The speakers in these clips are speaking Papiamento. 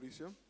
Mauricio.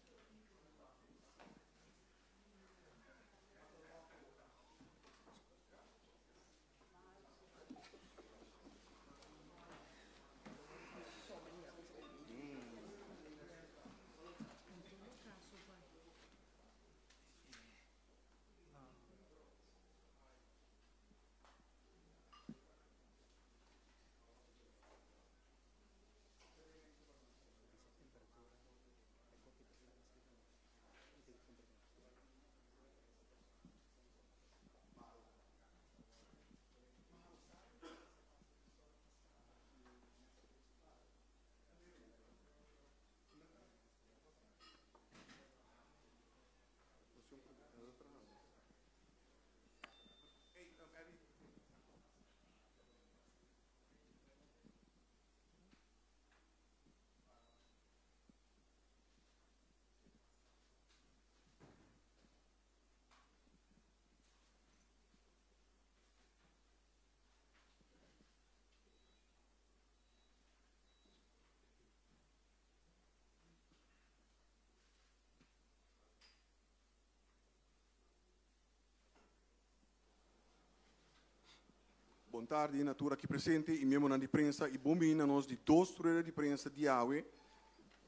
Bon tardi na tur aki presente y miembronan di prensa y bon bini na nos di dos rueda di prensa di awe,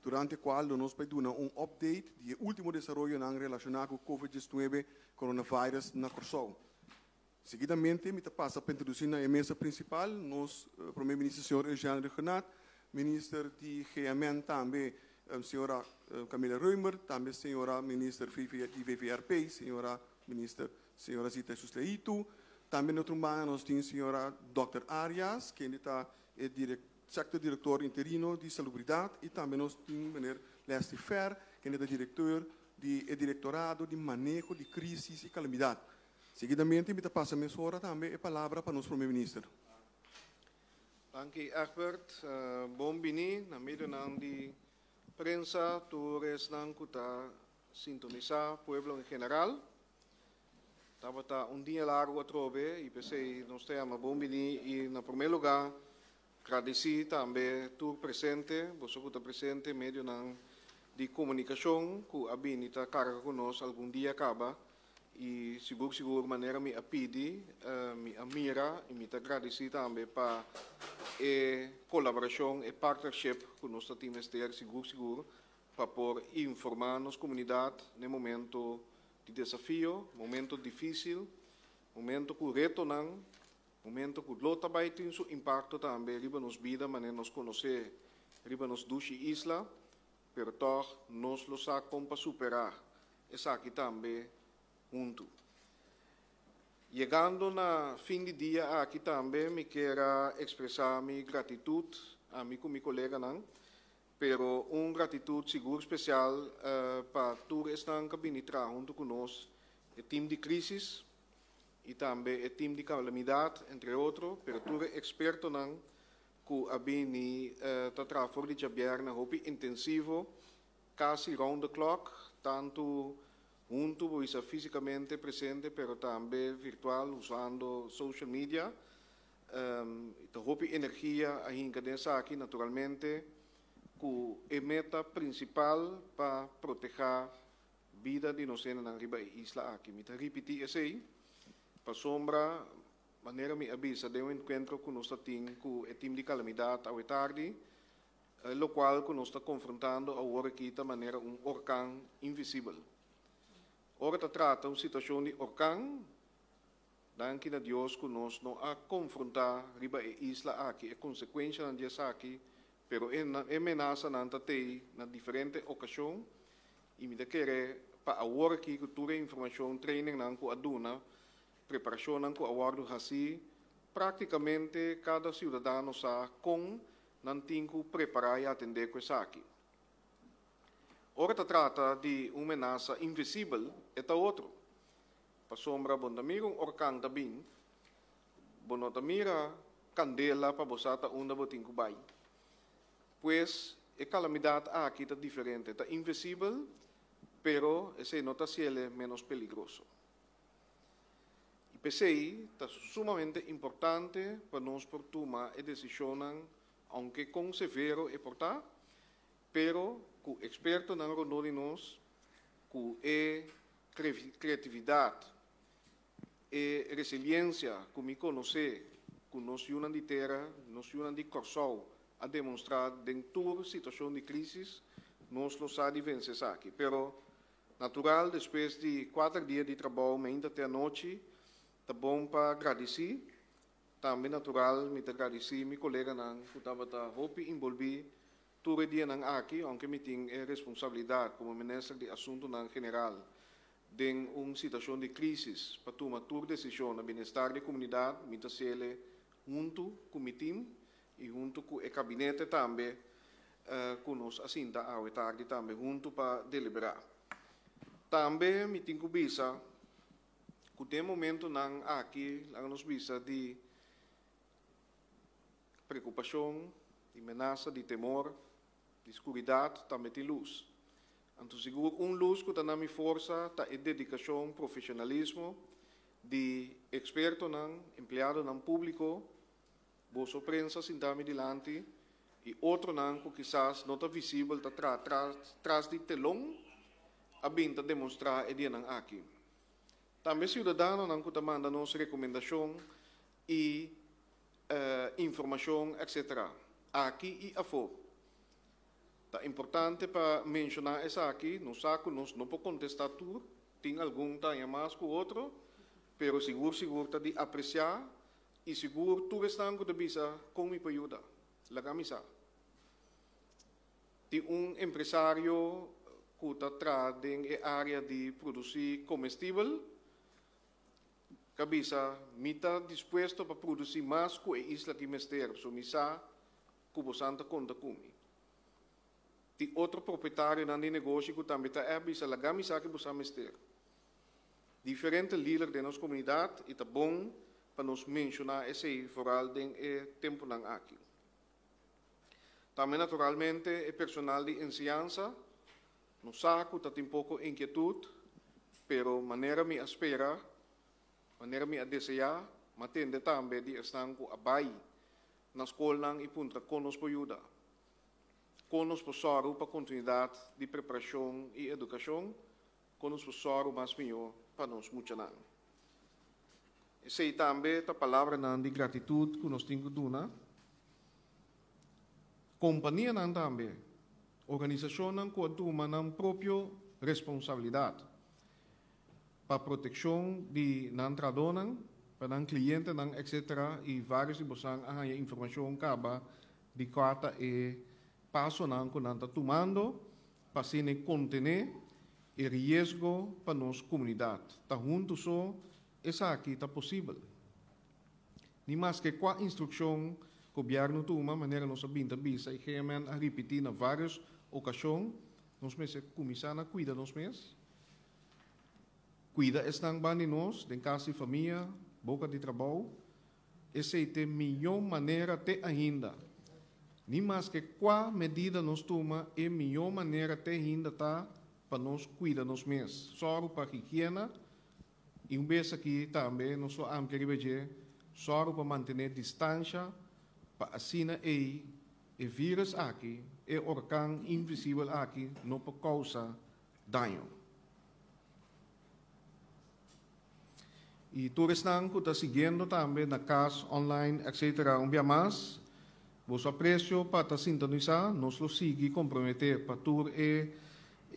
durante cual lo nos bay duna un update di e ultimo desaroyonan relaciona cu Covid 19 coronavirus na Corsou. Seguidamente mi ta pasa pa introduci na e mesa principal nos Prome Minister señor Eugène Rhuggenaath, Minister di GMN tambe señora Camilla Römer, tambe señora Minister di VVRP, señora Minister señora Zita Jesus-Leito. Tambe na otro banda nos tin señora Dòkter Arias, kende ta e sector director interino di Salubridad, y tambe nos tin meneer Leslie Fer, kende ta director di e Directorado di Maneho di Crisis y Calamidad. Seguidamente mi ta pasa mesora tambe e palabra pa nos Prome Minister. Danki Egbert. Bon bini na medionan di prensa, tur esnan cu ta sintonisa, pueblo en general. Tabata un dia largo atrobe y p'esey nos ta yama bon bini y na prome lugar gradici tambe tur presente, boso cu ta presente, medionan di comunicacion cu a bini ta carga cu nos algun dia caba y sigur sigur manera mi a pidi, mi a mira y mi ta gradici tambe pa e colaboracion, e partnership cu nos ta tin mester sigur sigur pa por informa nos comunidad n'e momento di desafio, momento dificil, momento cu retonan, momento cu lo ta bay tin su impacto tambe riba nos bida manera nos conoce riba nos dushi isla, pero tog nos lo sa con pa supera esaki tambe hunto. Yegando na fin di dia aki tambe mi kier a expresa mi gratitud ami cu mi coleganan, Pero un gratitud sigur special pa tur esnan cu a bini traha hunto cu nos, e team di crisis y tambe e team di calamidad, entre otro, pero tur e expertonan cu a bini ta traha for di djabièrnè hopi intensivo, casi round the clock, tanto hunto bo bisa fisicamente presente pero tambe virtual usando social media. Ta hopi energia a hinka den esaki, naturalmente ku e meta prinsipal pa protehá bida di nos hendenan riba e isla aki. Mi ta ripití esei pasobra manera mi a bisa den un enkuentro ku nos ta tin ku e tim di kalamidat awe tardi, lokual ku nos ta konfrontando awor aki ta manera un orkan invisibel. Ora ta trata un situashon di orkan, Danki na Dios ku nos no a konfrontá riba e isla aki e konsekuenshanan di esaki, pero e e menasanan ta tei na diferente okashon i mi ta kere pa awor aki ku tur e informashon, trainingnan ku a duna, preparashonnan ku a wòrdu hasí, praktikamente kada siudadano sa kon nan tin ku prepará i atendé ku esaki. Ora ta trata di un menasa invisibel e ta otro. Pasobra bo no ta mira un orkan ta bin, bo no ta mira kandela pa bo sa ta unda bo tin ku bai. Pues, e kalamidat aki ta diferente, ta invisibel, pero esei no ta hasiel ménos peligroso. I p'esei ta sumamente importante pa nos por tuma e desishonnan, ounke kon severo e por ta, pero. Ku ekspertonan rondó di nos, ku e kreatividat, e resiliensia ku mi konosé ku nos yunan di tera, nos yunan di Kòrsou a demonstrá den tur situashon di krísis, nos lo sa di vense esaki. Pero, natural, despues di kuater dia di trabou meinta te anochi, ta bon pa gradisí. Tambe natural mi ta gradisí mi koleganan ku tabata hopi inbolbí Tur e dianan aki, aunke mi tin e responsabilidad como Minister di Asuntonan General den un situacion di crisis pa tuma tur decision na bienestar di e comunidad, mi ta haciele hunto cu mi team y hunto cu e cabinete tambe cu nos a sinta awe tardi tambe hunto pa delibera. Tambe mi tin cu bisa cu den momentonan aki, laga nos bisa di Preokupashon, di menasa, di temor, di skuridat, tambe tin lus. Anto sigur un lus ku ta na mi forsa ta e dedikashon, profeshonalismo di ekspertonan, empleadonan públiko, boso prensa sintá mi dilanti i otronan ku kisas no ta visibel ta traha tras di telon a bin ta demonstrá e dianan aki. Tambe siudadanonan ku ta manda nos rekomendashon i informashon etc. Aki i afó. Ta importante pa menshoná esaki, nos sa ku nos no por kontestá tur, tin algun ta haña mas ku otro, pero sigur sigur ta di apresiá i sigur tur esnan ku ta bisa kon mi por yuda, laga mi sa. Tin un empresario ku ta traha den e área di produsí komestibel, Ka bisa, Mi ta dispuesto pa produsí mas ku e isla ki mester, pasobra mi sa ku bosan ta konta ku mi. Tin otro propietarionan di negoshi ku tambe ta èp bisa, Laga mi sa ki bosan mester. Diferente lider den nos komunidat i ta bon pa nos menshoná esei foral den e tempunan aki. Tambe naturalmente e personal di enseñansa No sa ku ta tin poko inkietut, pero manera mi a spera, manera mi a deseá, m'a tende tambe di esnan ku a bai na skolnan i puntra kon nos por yuda, kon nos por sòru pa kontinuidat di preparashon i edukashon, kon nos por sòru mas mihó pa nos muchanan. Esei tambe ta palabranan di gratitut ku nos tin ku duna. Kompanianan tambe, organisashonnan ku a tuma nan propio responsabilidat pa protekshon di nan trahadónan, pa nan klientenan etc. I vários di bosan a haña informashon kaba di kua ta e pasonan ku nan ta tumando pa asina kontené e riesgo pa nos komunidat. Ta huntu so esaki ta posibel. Ni maske kua instrukshon gobièrnu tuma, manera nos a bin ta bisa i GMN a ripití na vários okashon, nos mester kuminsá na kuida nos mes, kuida esnan ban di nos den kas di famia, boka di trabou. Esei t'e mihó manera te ainda. Ni maske kua medida nos tuma, e mihó manera te ainda ta pa nos kuida nos mes, sòru pa higiena, I un bes aki tambe nos lo amplia riba dje, sòru pa mantené distansha pa asina ei e vírus aki, e orkan invisibel aki no por kousa daño. I tur esnan ku ta siguiendo tambe na kas, online, etc. Un bia mas, boso apresio pa ta sintonisá, nos lo sigui komprometé pa tur e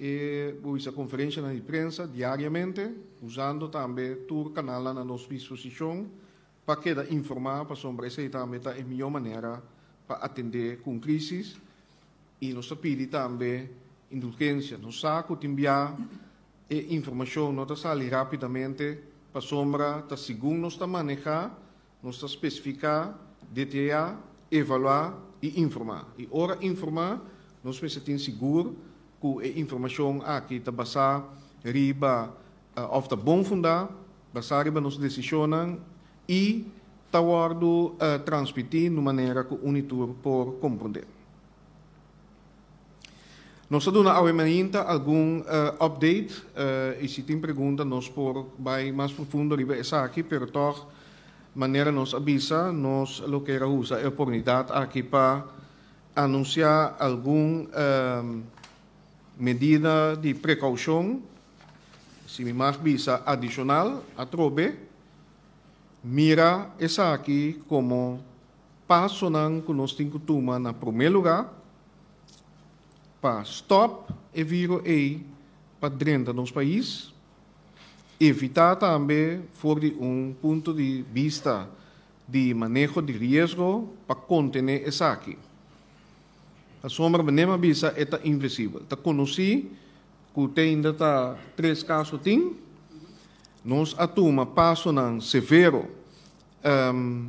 E bo bisa konferenshanan di prensa diariamente, usando tambe tur kanalnan na nos disposishon pa keda informá pasobra esei tambe ta e mihó manera pa atendé ku un krísis i nos ta pidi tambe indulgensia. Nos sa ku tin bia e informashon no ta sali rápidamente pasobra ta segun nos ta manehá, nos ta spesifiká, detayá, evaluá i informá. I ora informá, nos mester tin sigur ku e informashon aki ta basá riba òf ta bon fundá, basá riba nos desishonnan i ta wòrdu transmití na un manera ku un i tur por komprondé. Nos ta duna awe mainta algun update i si tin pregunta nos por bai mas profundo riba esaki, pero tòg manera nos a bisa nos lo kier a usa e oportunidat aki pa anunsiá algun. Medida di prekoushon, si mi mag bisa adishonal, atrobe, mira esaki komo pasonan ku nos tin ku tuma na promé lugá pa stòp e viro ei pa drenta nos pais, evitá tambe for di un punto di bista di maneho di riesgo pa kontené esaki. Pasobra manera mi a bisa e ta invisibel. Ta konosí ku te ainda ta tres kaso tin. Nos a tuma pasonan severo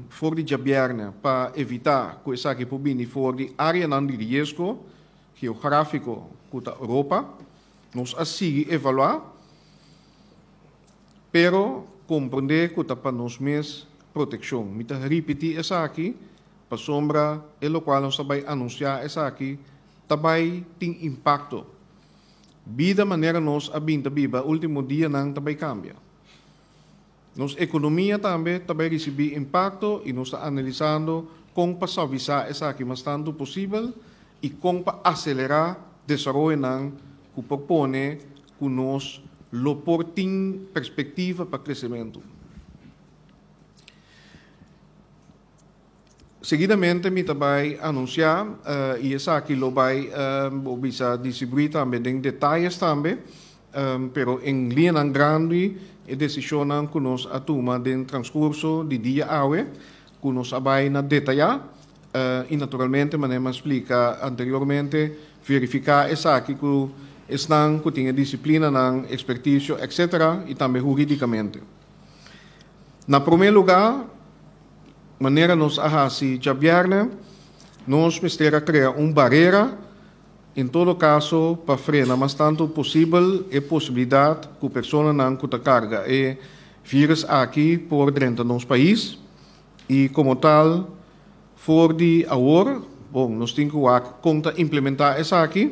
for di djabièrnè pa evitá ku esaki por bini for di áreanan di riesgo geográfiko ku ta Europa. Nos a sigui evaluá, pero komprondé ku ta pa nos mes protekshon. Mi ta ripití esaki Pasobra e lokual nos ta bai anunsiá esaki ta bai tin impakto. Bida manera nos a bin ta biba último dianan ta bai kambia. Nos ekonomia tambe ta bai risibí impakto i nos ta analisando kon pa suavisá esaki mas tantu posibel i kon pa aselerá desaroyonan ku por pone ku nos lo por tin perspektiva pa kresementu. Seguidamente mi ta bai anunsiá i esaki lo bai bo bisa distribuí tambe den detayes tambe, pero en liñanan grandi e desishonnan ku nos a tuma den transkurso di dia awe ku nos a bai na detayá i naturalmente manera mi a splika anteriormente verifiká esaki ku esnan ku tin e disiplinanan, ekspertisio etcetera i tambe hurídikamente. Na promé lugá, manera nos a hasi djabièrnè, nos mester a krea un barera, en todo kaso pa frena mas tantu posibel e posibilidat ku personanan ku ta karga e vírus aki por drenta nos pais i komo tal for di awor, bon, nos tin ku wak kon ta implementá esaki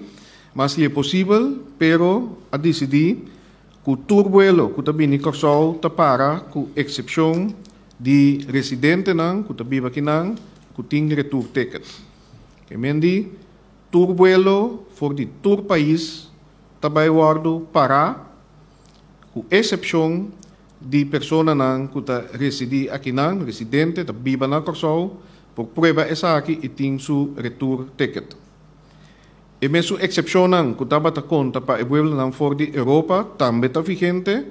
mas lie posibel, pero a disidí Ku tur buelo ku ta bini Kòrsou ta para ku eksepshon di residentenan ku ta biba akinan ku tin retourticket. Ke men di tur buelo for di tur pais ta bai wòrdu pará ku eksepshon di personanan ku ta residí akinan, residente, ta biba na Kòrsou, por prueba esaki i tin su retourticket. E mesun eksepshonnan ku tabata konta pa e bueblonan for di Europa tambe ta vigente,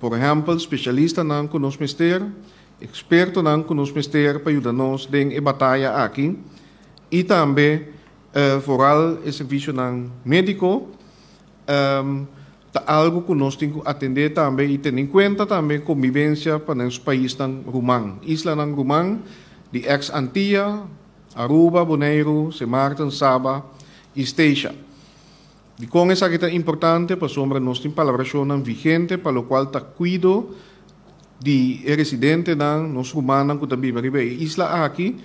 por ehèmpel spesialistanan ku nos mester, ekspertonan ku nos mester pa yuda nos den e bataya aki i tambe foral e servisionan médiko ta algu ku nos tin ku atendé tambe i tene en kuenta tambe kombibensia pa nos paisnan ruman, islanan ruman di eks Antia, Aruba, Boneiru, Sint Maarten, Saba i Statia. Dikon esaki ta importante? Pasobra nos tin palabrashonnan vigente pa lokual ta kuido di e residentenan, nos rumannan ku ta biba riba e isla aki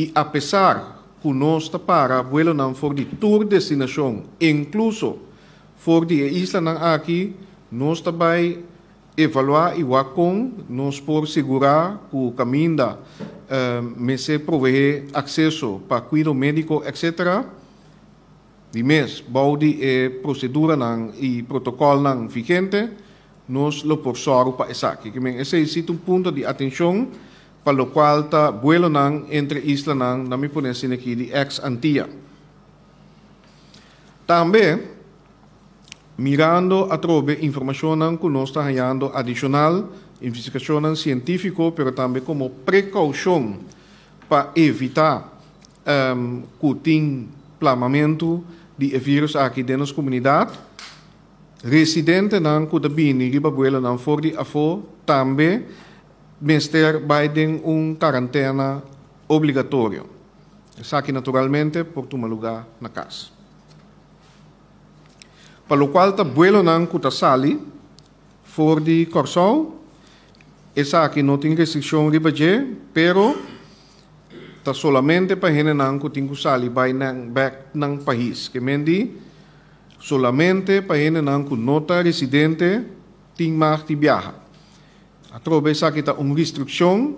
i apesar ku nos ta para buelonan for di tur destinashon, inkluso for di e islanan aki, nos ta bai Evaluá i wak kon nos por sigurá ku kaminda mester proveé akseso pa kuido médiko etc. Di mes, bou di e proseduranan i protokòlnan vigente, nos lo por sòru pa esaki. Ke men esei si ta un punto di atenshon pa lokual ta buelonan entre islanan, na mi pone asina aki, di eks Antia. Tambe. Mirando atrobe informashonnan ku nos ta hañando adishonal, investigashonnan sientífiko pero tambe komo prekoushon pa evitá ku tin plamamentu di e vírus aki den nos komunidat, residentenan ku ta bini riba buelonan for di afó tambe mester bai den un karantena obligatorio. Esaki naturalmente por tuma lugá na kas. Pa lokual ta buelonan ku ta sali for di Kòrsou, esaki no tin restrikshon riba dje, pero ta solamente pa hendenan ku tin ku sali bai nan bèk nan pais. Ke men di, solamente pa hendenan ku no ta residente tin mag di biaha. Atrobe esaki ta un restrikshon,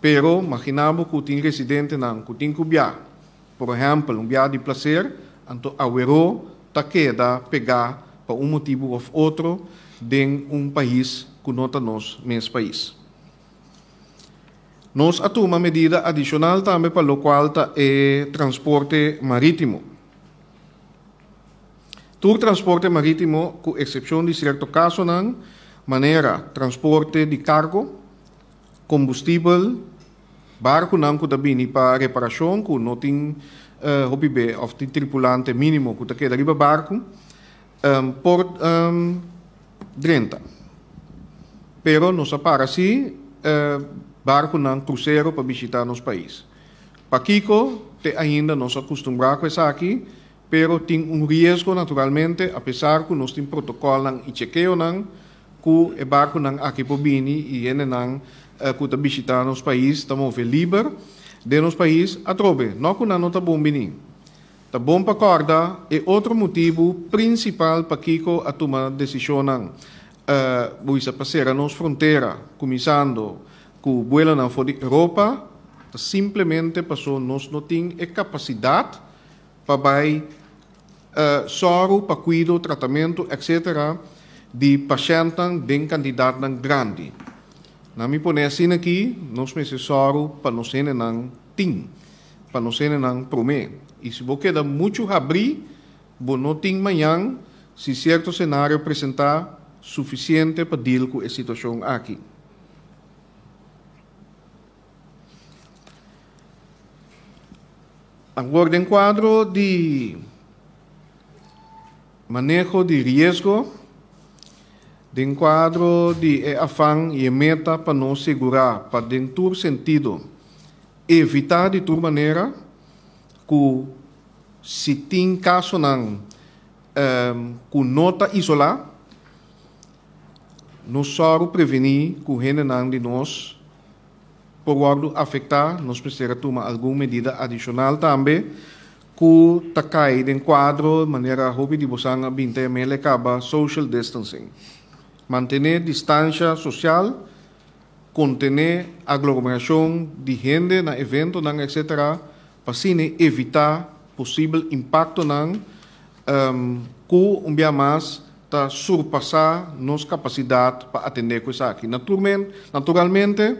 pero magina bo ku tin residentenan ku tin ku biaha. Por ehèmpel, un biaha di plaser, anto aweró ta keda pegá pa un motibu òf otro den un pais ku no ta nos mes pais. Nos a tuma medida adishonal tambe pa lokual ta e transporte marítimo. Tur transporte marítimo, ku eksepshon di sierto kasonan, manera transporte di kargo, kombustibel, barkunan ku ta bini pa reparashon ku no tin hopi be òf tin tripulante mínimo ku ta keda riba barku, por drenta. Pero nos a para sí barkunan krusero pa bishitá nos pais. Pakiko? Te ainda nos a kustumbrá ku esaki, pero tin un riesgo naturalmente, apesar ku nos tin protokòlnan i chekeonan ku e barkunan aki por bini i hendenan ku ta bishitá nos pais ta move liber den nos pais atrobe. No ku nan no ta bon bini. Ta bon pa kòrda e otro motibu prinsipal pakiko a tuma desishonnan bo bisa pa sera nos frontera, kuminsando ku buelonan for di Europa, ta simplemente paso nos no tin e kapasidat pa bai sòru pa kuido, tratamentu, etc. Di pashèntnan den kantidatnan grandi. Na mi pone asina aki, nos mester sòru pa nos hendenan tin, pa nos hendenan promé. I si bo keda muchu habrí, bo no tin mañan, si sierto senario presentá, sufisiente pa deal ku e situashon aki. Awor den kuadro di maneho di riesgo, den kuadro di e afan i e meta pa nos sigurá pa den tur sentido evitá di tur manera ku si tin kasonan ku no ta isolá, nos sòru prevení ku hendenan di nos por wòrdu afektá, nos mester a tuma algun medida adishonal tambe ku ta kai den kuadro manera hopi di bosan a binta e mele kaba, social distancing. Mantené distansha sosial, kontené aglomerashon di hende na eventonan etc. Pa asina evitá posibel impaktonan ku un bia mas ta surpasá nos kapasidat pa atendé ku esaki. Naturalmente,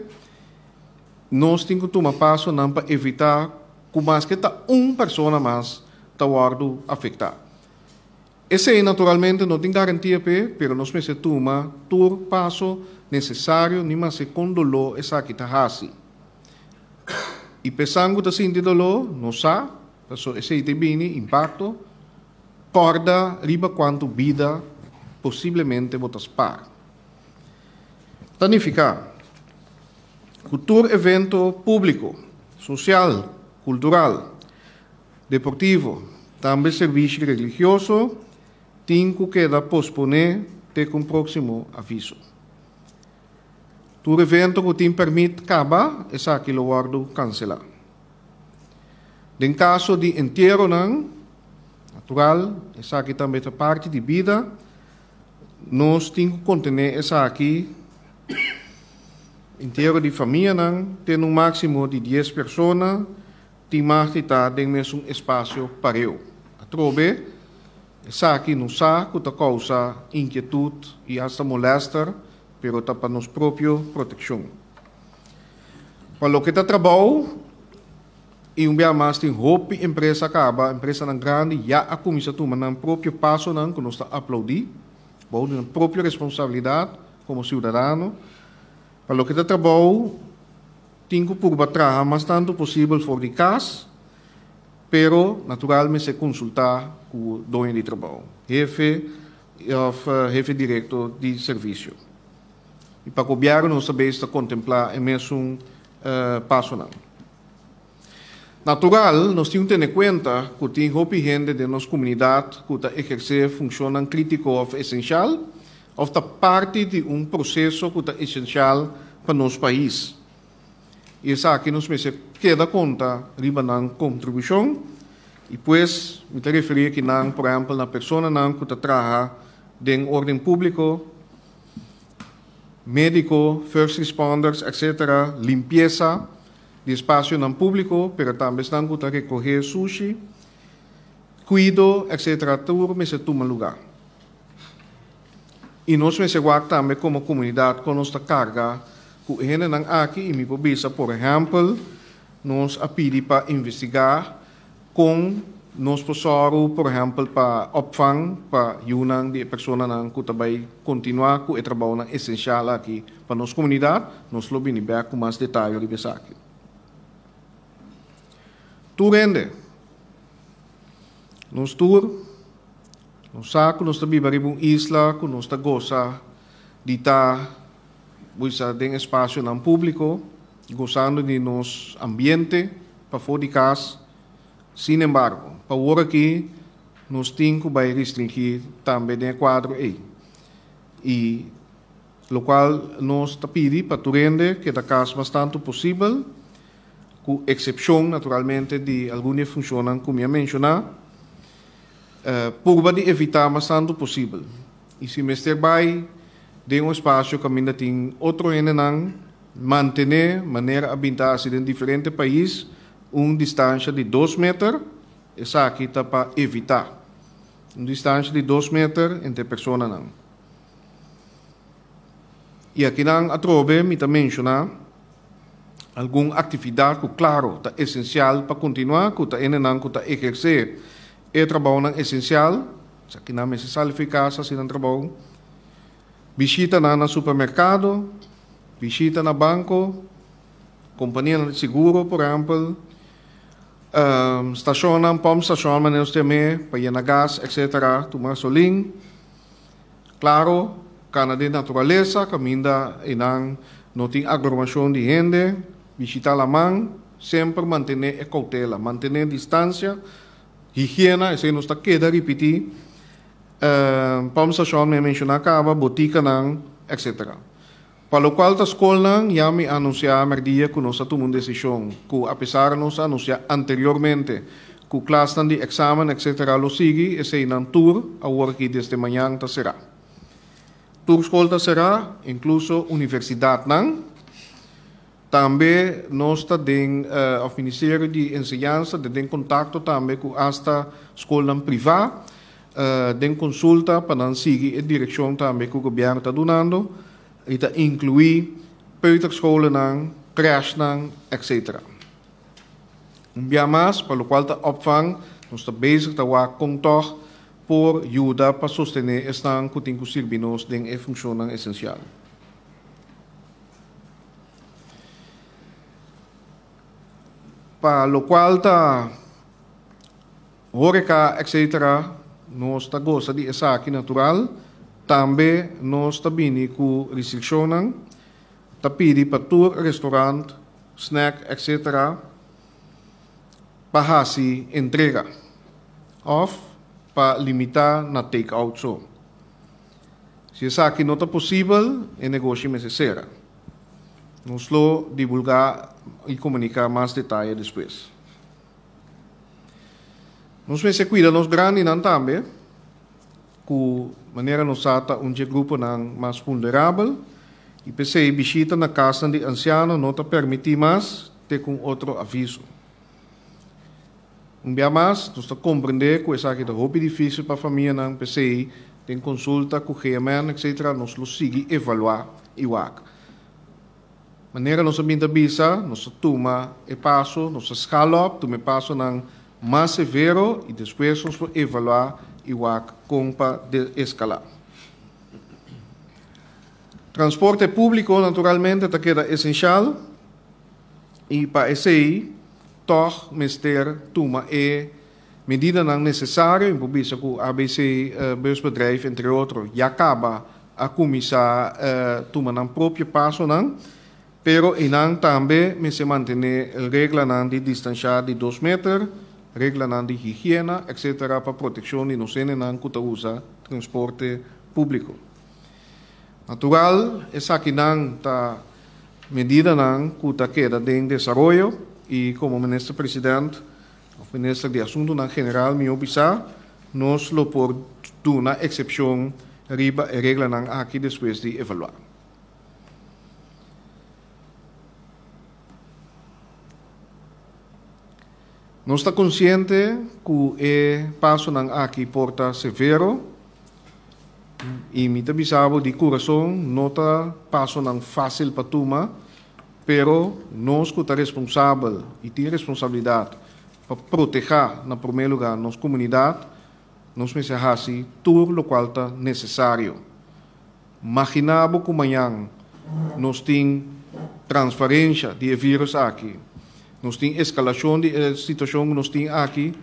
nos tin ku tuma pasonan pa evitá ku maske ta un persona mas ta wòrdu afektá. Esei naturalmente no tin garantia p'e, pero nos mester tuma tur paso nesesario ni maske kon doló esaki ta hasi. I p'esan ku ta sinti doló, nos sa, pasobra esei ta bini impakto, Kòrda riba kuantu bida posiblemente bo ta spar. Ta nifiká ku tur evento públiko, sosial, kultural, deportivo, tambe servisio religioso tin ku keda posponé te ku un próksimo aviso. Tur evento ku tin pèrmit kaba, esaki lo wòrdu kanselá. Den kaso di entieronan natural, esaki tambe ta parti di bida, nos tin ku kontené esaki, entiero di famianan te na un máksimo di dies persona tin mag di ta den mesun espasio pareu. Atrobe, esaki no sa ku ta kousa inkietut i asta molèster, pero ta pa nos propio protekshon. Pa loke ta trabou, i un bia mas tin hopi empresa kaba, empresanan grandi ya a kuminsá tuma nan propio pasonan ku nos ta aplaudí, bou di nan propio responsabilidat komo siudadano. Pa loke ta trabou, tin ku purba traha mas tantu posibel for di kas, pero natural mester konsultá ku doño di trabou, hefe òf hefe direkto di servisio. I pa gobièrnu nos ta bes ta kontemplá e mesun pasonan. Natural, nos tin ku tene kuenta ku tin hopi hende den nos komunidat ku ta ehersé funshonnan krítiko òf esenshal òf ta parti di un proseso ku ta esenshal pa nos pais. I esaki nos mester keda konta riba nan kontribushon i pues mi ta referí akinan por ehèmpel na personanan ku ta traha den órden públiko, médiko, first responders, etc. Limpiesa di espasionan públiko, pero tambe esnan ku ta rekohé sushi. Kuido etc. Tur mester tuma lugá. I nos mester wak tambe komo komunidat kon nos ta karga ku e hendenan aki i mi por bisa por ehèmpel nos a pidi pa investigá kon nos por sòru por ehèmpel pa opvang pa yunan di e personanan ku ta bai kontinuá ku e trabounan esensial aki pa nos komunidat. Nos lo bini bèk ku mas detayo riba esaki. Tur hende. Nos tur, nos sa ku nos ta biba riba un isla ku nos ta gosa di ta bisa den espasionan públiko, gosando di nos ambiente pafó di kas. Sin embargo, pa wor aki nos tin ku bai restringí tambe den e kuadro ei. I lokual nos ta pidi pa tur hende keda kas mas tantu posibel. Ku eksepshon naturalmente di algun di e funshonnan ku mi a menshoná, purba di evitá mas tantu posibel. I si mester bai den un espasio kaminda tin otro hendenan, mantené, manera a bin ta hasi den diferente pais, un distansha di dos meter, esaki ta pa evitá un distansha di dos meter entre personanan. I akinan atrobe mi ta menshoná algun aktividat ku klaro ta esensial pa kontinuá ku ta hendenan ku ta ehersé e trabounan esensial, esakinan mester sali for e kas hasi nan trabou, bishitanan na supermerkado, bishita na banko, kompanianan di seguro por ehèmpel, stashonnan, pòmpstashon manera nos ta yam'é, pa yena gas etsetera, tuma gasolin. Klaro, kana den naturalesa kaminda einan no tin aglomashon di hende, bishitá laman, semper mantené e koutela, mantené distansia, higiena, esei nos ta keda ripití, pòmpstashon mi a menshoná kaba, botikanan, etsetera. Pa lokual ta skolnan, ya mi a anunsiá mèrdia ku nos a tuma un desishon ku apesar nos a anunsiá anteriormente ku klasnan di eksamen etsetera lo sigui, eseinan tur awor aki desde mañan ta será. Tur skol ta será, inkluso universidatnan. Tambe nos ta den, òf Ministerio di Enseñansa ta den kontakto tambe ku asta skolnan privá, den konsulta pa nan sigui e direkshon tambe ku gobièrnu ta dunando i ta inkluí peuterscholennan, krèshnan, etc. Un bia mas, pa lokual ta opvang, nos ta bezig ta wak kon tòg por yuda pa sostené esnan ku tin ku sirbi nos den e funshonnan esensial. Pa lokual ta Horeca etc. Nos ta gosa di esaki natural. Tambe nos ta bini ku restrikshonnan. Ta pidi pa tur restaurant, snack etc. Pa hasi entrega òf pa limitá na take out so. Si esaki no ta posibel, e negoshi mester sera. Nos lo divulgá i komuniká mas detaye despues. Nos mester cuida nos grandinan tambe, cu manera nos sa ta un dje gruponan mas vulnerabel, y p'esey bishita na casnan di anciano no ta permiti mas te cu un otro aviso. Un bia mas, nos ta comprende cu esaki ta hopi dificil pa famianan, p'esey den consulta cu GMN etc. Nos lo sigui evalua y wak. Manera nos a bin ta bisa, nos a tuma e paso, nos a schaal op, tuma e pasonan mas severo y despues nos por evalua y wak con pa de-escala. Transporte publico naturalmente ta keda esencial y pa esey tog mester tuma e medidanan necesario y por bisa cu ABC Busbedrijf entre otro ya caba a kuminsá tuma nan propio pasonan, pero einan tambe mester mantené reglanan di distanshá di dos meter, reglanan di higiena, etcetera pa protekshon di nos hendenan ku ta usa transporte públiko. Natural, esakinan ta medidanan ku ta keda den desaroyo i komo Minister President òf Minister di Asuntunan General mihó bisa, nos lo por duna eksepshon riba e reglanan aki despues di evaluá. Nos ta konsiente ku e pasonan aki por ta severo i mi ta bisa bo di kurason no ta pasonan fásil pa tuma, pero nos ku ta responsabel i tin responsabilidat pa protehá na promé lugá nos komunidat, nos mester hasi tur lokual ta nesesario. Maginá bo ku mañan nos tin transferensha di e vírùs aki, nos tin eskalashon di e situashon ku nos tin aki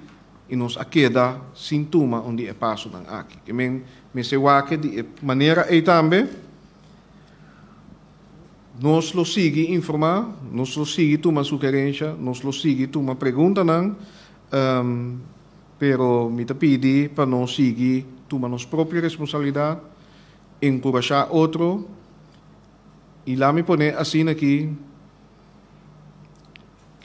i nos a keda sin tuma un di e pasonan aki. Ke men mester wak di e manera ei tambe. Nos lo sigui informá, nos lo sigui tuma sugerensha, nos lo sigui tuma preguntanan, pero mi ta pidi pa nos sigui tuma nos propio responsabilidat, enkurashá otro i laat mi pone asina aki,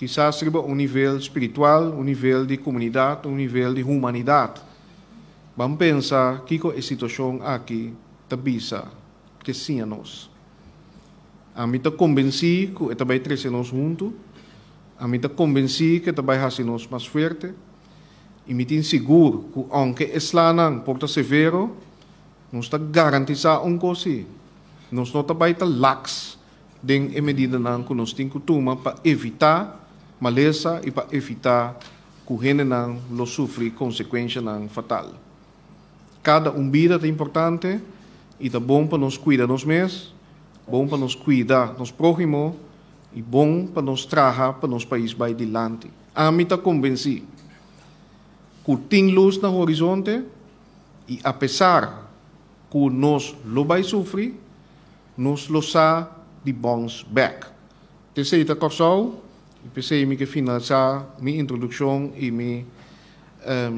kisas riba un nivel spiritual, un nivel di komunidat, un nivel di humanidat. Ban pensa kiko e situashon aki ta bisa ke siña nos. Ami ta konvensí ku e ta bai trese nos huntu, ami ta konvensí ku e ta bai hasi nos mas fuerte i mi tin sigur ku ounke e slanan por ta severo, nos ta garantisá un kos sí, nos no ta bai ta laks den e medidanan ku nos tin ku tuma pa evitá malesa i pa evitá ku hendenan lo sufri konsekuenshanan fatal. Kada un bida ta importante i ta bon pa nos kuida nos mes, bon pa nos kuida nos próhimo i bon pa nos traha pa nos pais bai dilanti. Ami ta konvensí ku tin lus na horizonte i apesar ku nos lo bai sufri, nos lo sa di bounce back. Esei ta Kòrsou i p'esei mi ke finalisá mi introdukshon i mi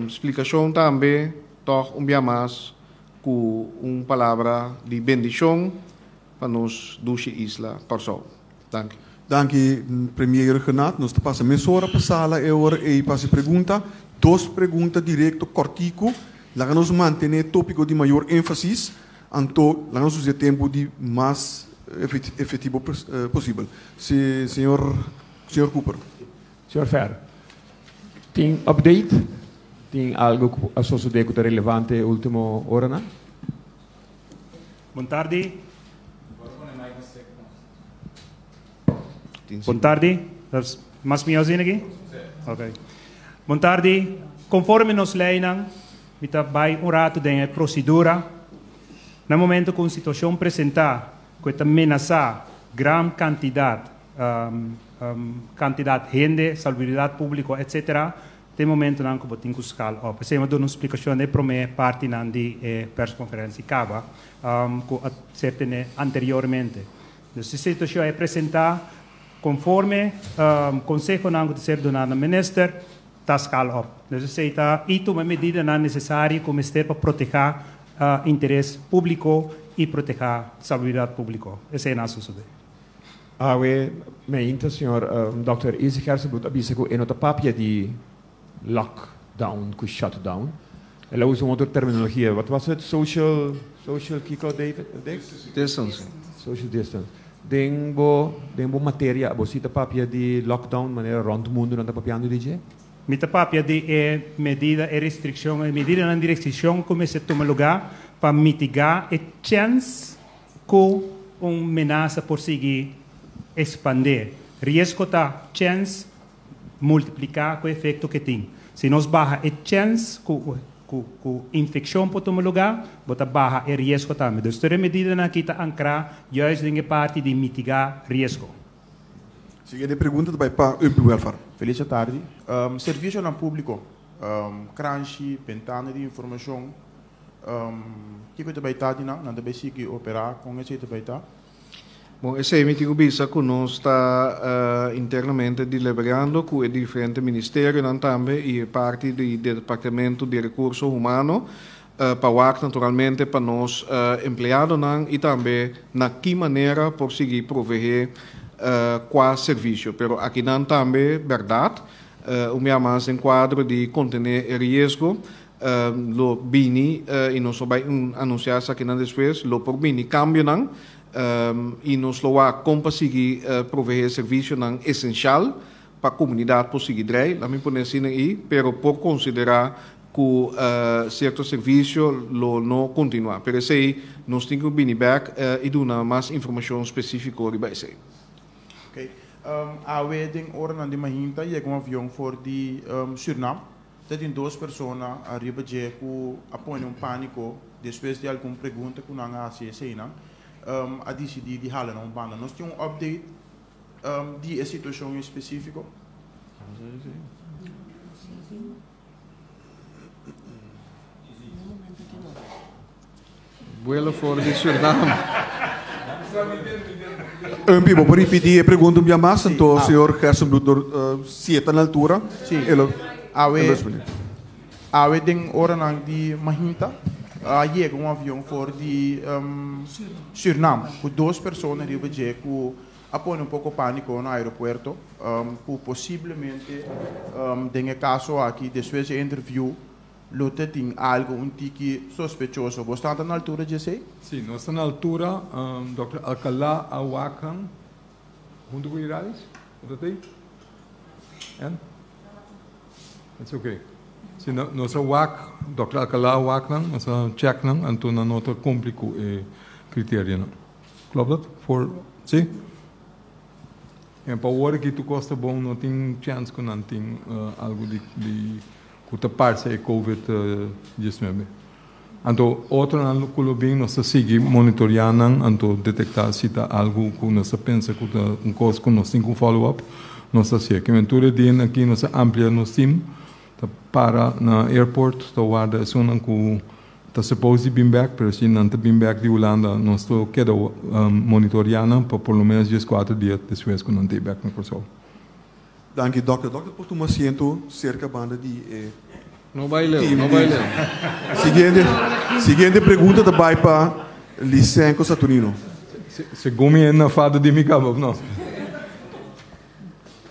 splikashon tambe tòg un bia mas ku un palabra di bendishon pa nos dushi isla Kòrsou. Danki. Danki, Premier Rhuggenaath. Nos ta pasa mesora pa sala e ora ei pa hasi pregunta. Dos pregunta direkto kòrtiku. Laga nos mantené tópiko di mayor énfasis, anto laga nos usa e tempu di mas efektivo posibel. Si, señor señor Cooper. Señor Fer, tin update? Tin algu ku a sosodé ku ta relevante e último oranan? Bon tardi. Bon tardi. Mas mihó asina aki? Ok. Bon tardi. Konforme nos leinan, mi ta bai un ratu den e prosedura. Na momento ku un situashon presentá ku e ta menasá gran kantidat, kantidat hende, salubridat públiko, etsetera, Te momentonan ku bo tin ku skal op. Esei mi a duna un splikashon den e promé partinan di e perskonferensia kaba ku a ser tené anteriormente. Dus e situashon a presentá konforme konsehonan ku ta ser duná na minister ta skal op. Dus esei ta i tuma e medidanan nesesario ku mester pa protehá interes públiko i protehá salubridat públiko. Esei nan a sosodé. Awe meinta señor Dòkter Izzy Gerstenbluth a bisa ku e no ta papia di lockdown ku shutdown. El a usa un otro terminologia. Wat was het? Social, social kiko David? Dick? Distancing. Social distance. Den bo, den bo materia abo si ta papia di lockdown manera rònt mundu nan ta papiando di dje? Mi ta papia di e medida, e restrikshon, e medidanan di restrikshon ku mester tuma lugá pa mitigá e chèns Ku un menasa por sigui expandé. Riesgo ta chens multipliká ku e efekto ke tin. Si nos baha e chens ku ku ku infekshon por tuma lugá, bo ta baha e riesgo tambe. Dus tur e medidanan aki ta ankrá juist den e parti di mitigá riesgo. Siguiente pregunta ta bai pa Umpy Welvaart. Feliz atardi. Servisionan públiko, kranshi, bentana di informashon, Kiko ta bai ta di nan? Nan ta bai sigui operá? Kon esei ta bai ta? Bon, esei mi tin ku bisa ku nos ta internamente deliberando ku e diferente ministerionan tambe i e parti di Departamento di Rekurso Humano pa wak naturalmente pa nos empleadonan i tambe na ki manera por sigui proveé kua servisio. Pero akinan tambe bèrdat, un bia mas den kuadro di kontené e riesgo, Lo bini, i nos lo bai anunsiá esakinan despues, lo por bini kambionan i nos lo wak kon pa sigui proveé servisionan esenshal. Pa komunidat por sigui drei, laat mi pone asina ei, pero por konsiderá ku sierto servisio lo no kontinuá. Pero esei nos tin ku bini bèk i duna mas informashon spesífiko riba esei. Ok. Awe den oranan di mainta yega un avion for di Surinam. Ta tin dos persona ariba dje ku a pone un pániko despues di algun pregunta ku nan a hasi eseinan a disidí di hala nan un banda. Nos tin un update di e situashon espesífiko? Buelo for di Surinam. Umpie, bo por ripití e pregunta un bia mas? Anto señor Gerstenbluth dor si e ta na altura, e lo respondé. Awe den oranan di mahinta a yega un avion for di Surinam ku dos persona riba dje ku a pone un poko pániko na aeropuerto ku posiblemente den e kaso aki despues di e interview lo ta tin algo un tiki sospechoso. Bo sta na altura dje esei? Sí, nos ta na altura. Dòkter Alcalá a wak nan huntu ku Iralis. Bo ta tei? En? It's okay. Sí, nos a wak, Dòkter Alcalá a wak nan, nos a check nan, anto nan no ta kumpli ku e kriterianan. Klopt dat? For, sí? En pa awor aki tur kos ta bon, no tin chèns ku nan tin algu di di ku ta parse e covid 19. Anto otronan ku lo bin nos ta sigui monitoreá nan, anto detektá si ta algu ku nos ta pensa ku ta un kos ku nos tin ku follow up, nos ta hasié. Kimen tur e dianan aki nos a amplia nos team, ta para na airport ta warda esunnan ku Ta suppose di bin bek, pero si nan ta bin bek di Hulanda nos ta keda monitorea nan pa por lo menos 14 dia despues ku nan ta bek na Kòrsou. Danki dòkter. Dòkter por tuma asiento serka banda di e No bai leu, no bai leu. Siguiente, siguiente pregunta ta bai pa Lisenko Saturnino. Segun mi e na fada di mi kaba of no?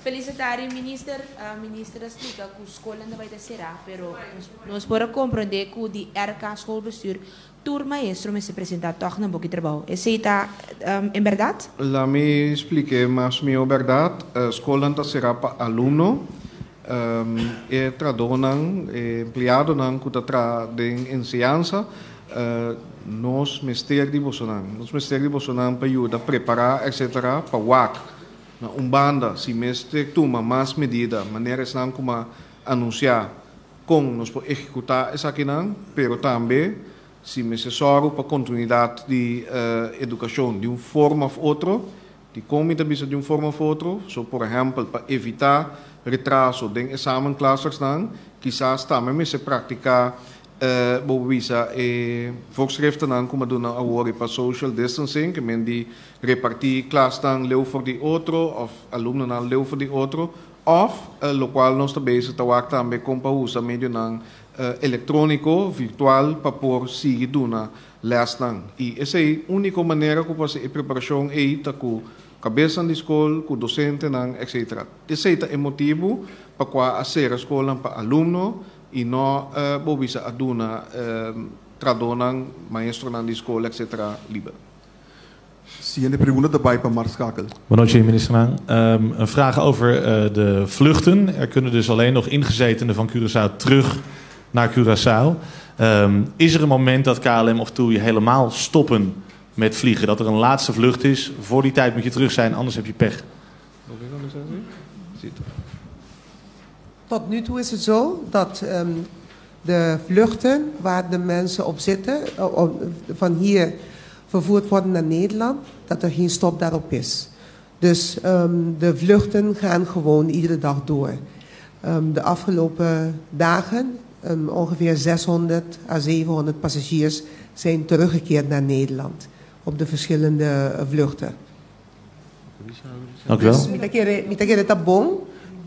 Felicitari minister, minister a splica cu scolnan ta bay ta cera, pero nos por a comprende cu di RK schoolbestuur tur maestro mester presenta toch na boki trabao. Esey ta en berdad? La mi spliké mas mihó bèrdat. Skolnan ta será pa alumno. E trahadónan, e empleadonan ku ta traha den enseñansa, nos mester di bosonan. Nos mester di bosonan pa yuda prepará etcetera pa wak. Na un banda, si mester tuma mas medida, manera esnan ku a anunsiá kon nos por ehekutá esakinan, pero tambe si mester sòru pa kontinuidat di edukashon di un forma òf otro. Dikon mi ta bisa di un forma òf otro? So, por ehèmpel, pa evitá retraso den examenclustersnan, kisas tambe mester praktiká Bo por bisa e voorschriftennan ku mi a duna awor pa social distancing, ke men di repartí klasnan leu for di otro òf alumnonan leu for di otro, òf lokual nos ta bezig ta wak tambe kon pa usa medionan elektróniko, virtual, pa por sigui duna lèsnan. I esei úniko manera ku por hasi e preparashon ei ta ku kabesnan di skol, ku dosentenan, etcetera. Esei ta e motibu pa kua a sera skolnan pa alumno. I no bo bisa a duna tradonan, maestronan di skol etc. Liber. Siguiente pregunta ta bai pa Mark Schakel. Bonochi ministernan. Een vraag over de vluchten. Er kunnen dus alleen nog ingezetenen van Curaçao terug naar Curaçao. Is er een moment dat KLM of TUI helemaal stoppen met vliegen? Dat er een laatste vlucht is? Voor die tijd moet je terug zijn, anders heb je pech. Tot nu toe is het zo dat de vluchten waar de mensen op zitten, van hier vervoerd worden naar Nederland, dat er geen stop daarop is. Dus de vluchten gaan gewoon iedere dag door. De afgelopen dagen, ongeveer 600 à 700 passagiers zijn teruggekeerd naar Nederland op de verschillende vluchten. Dank u wel. Mi ta kere, mi ta kere ta bon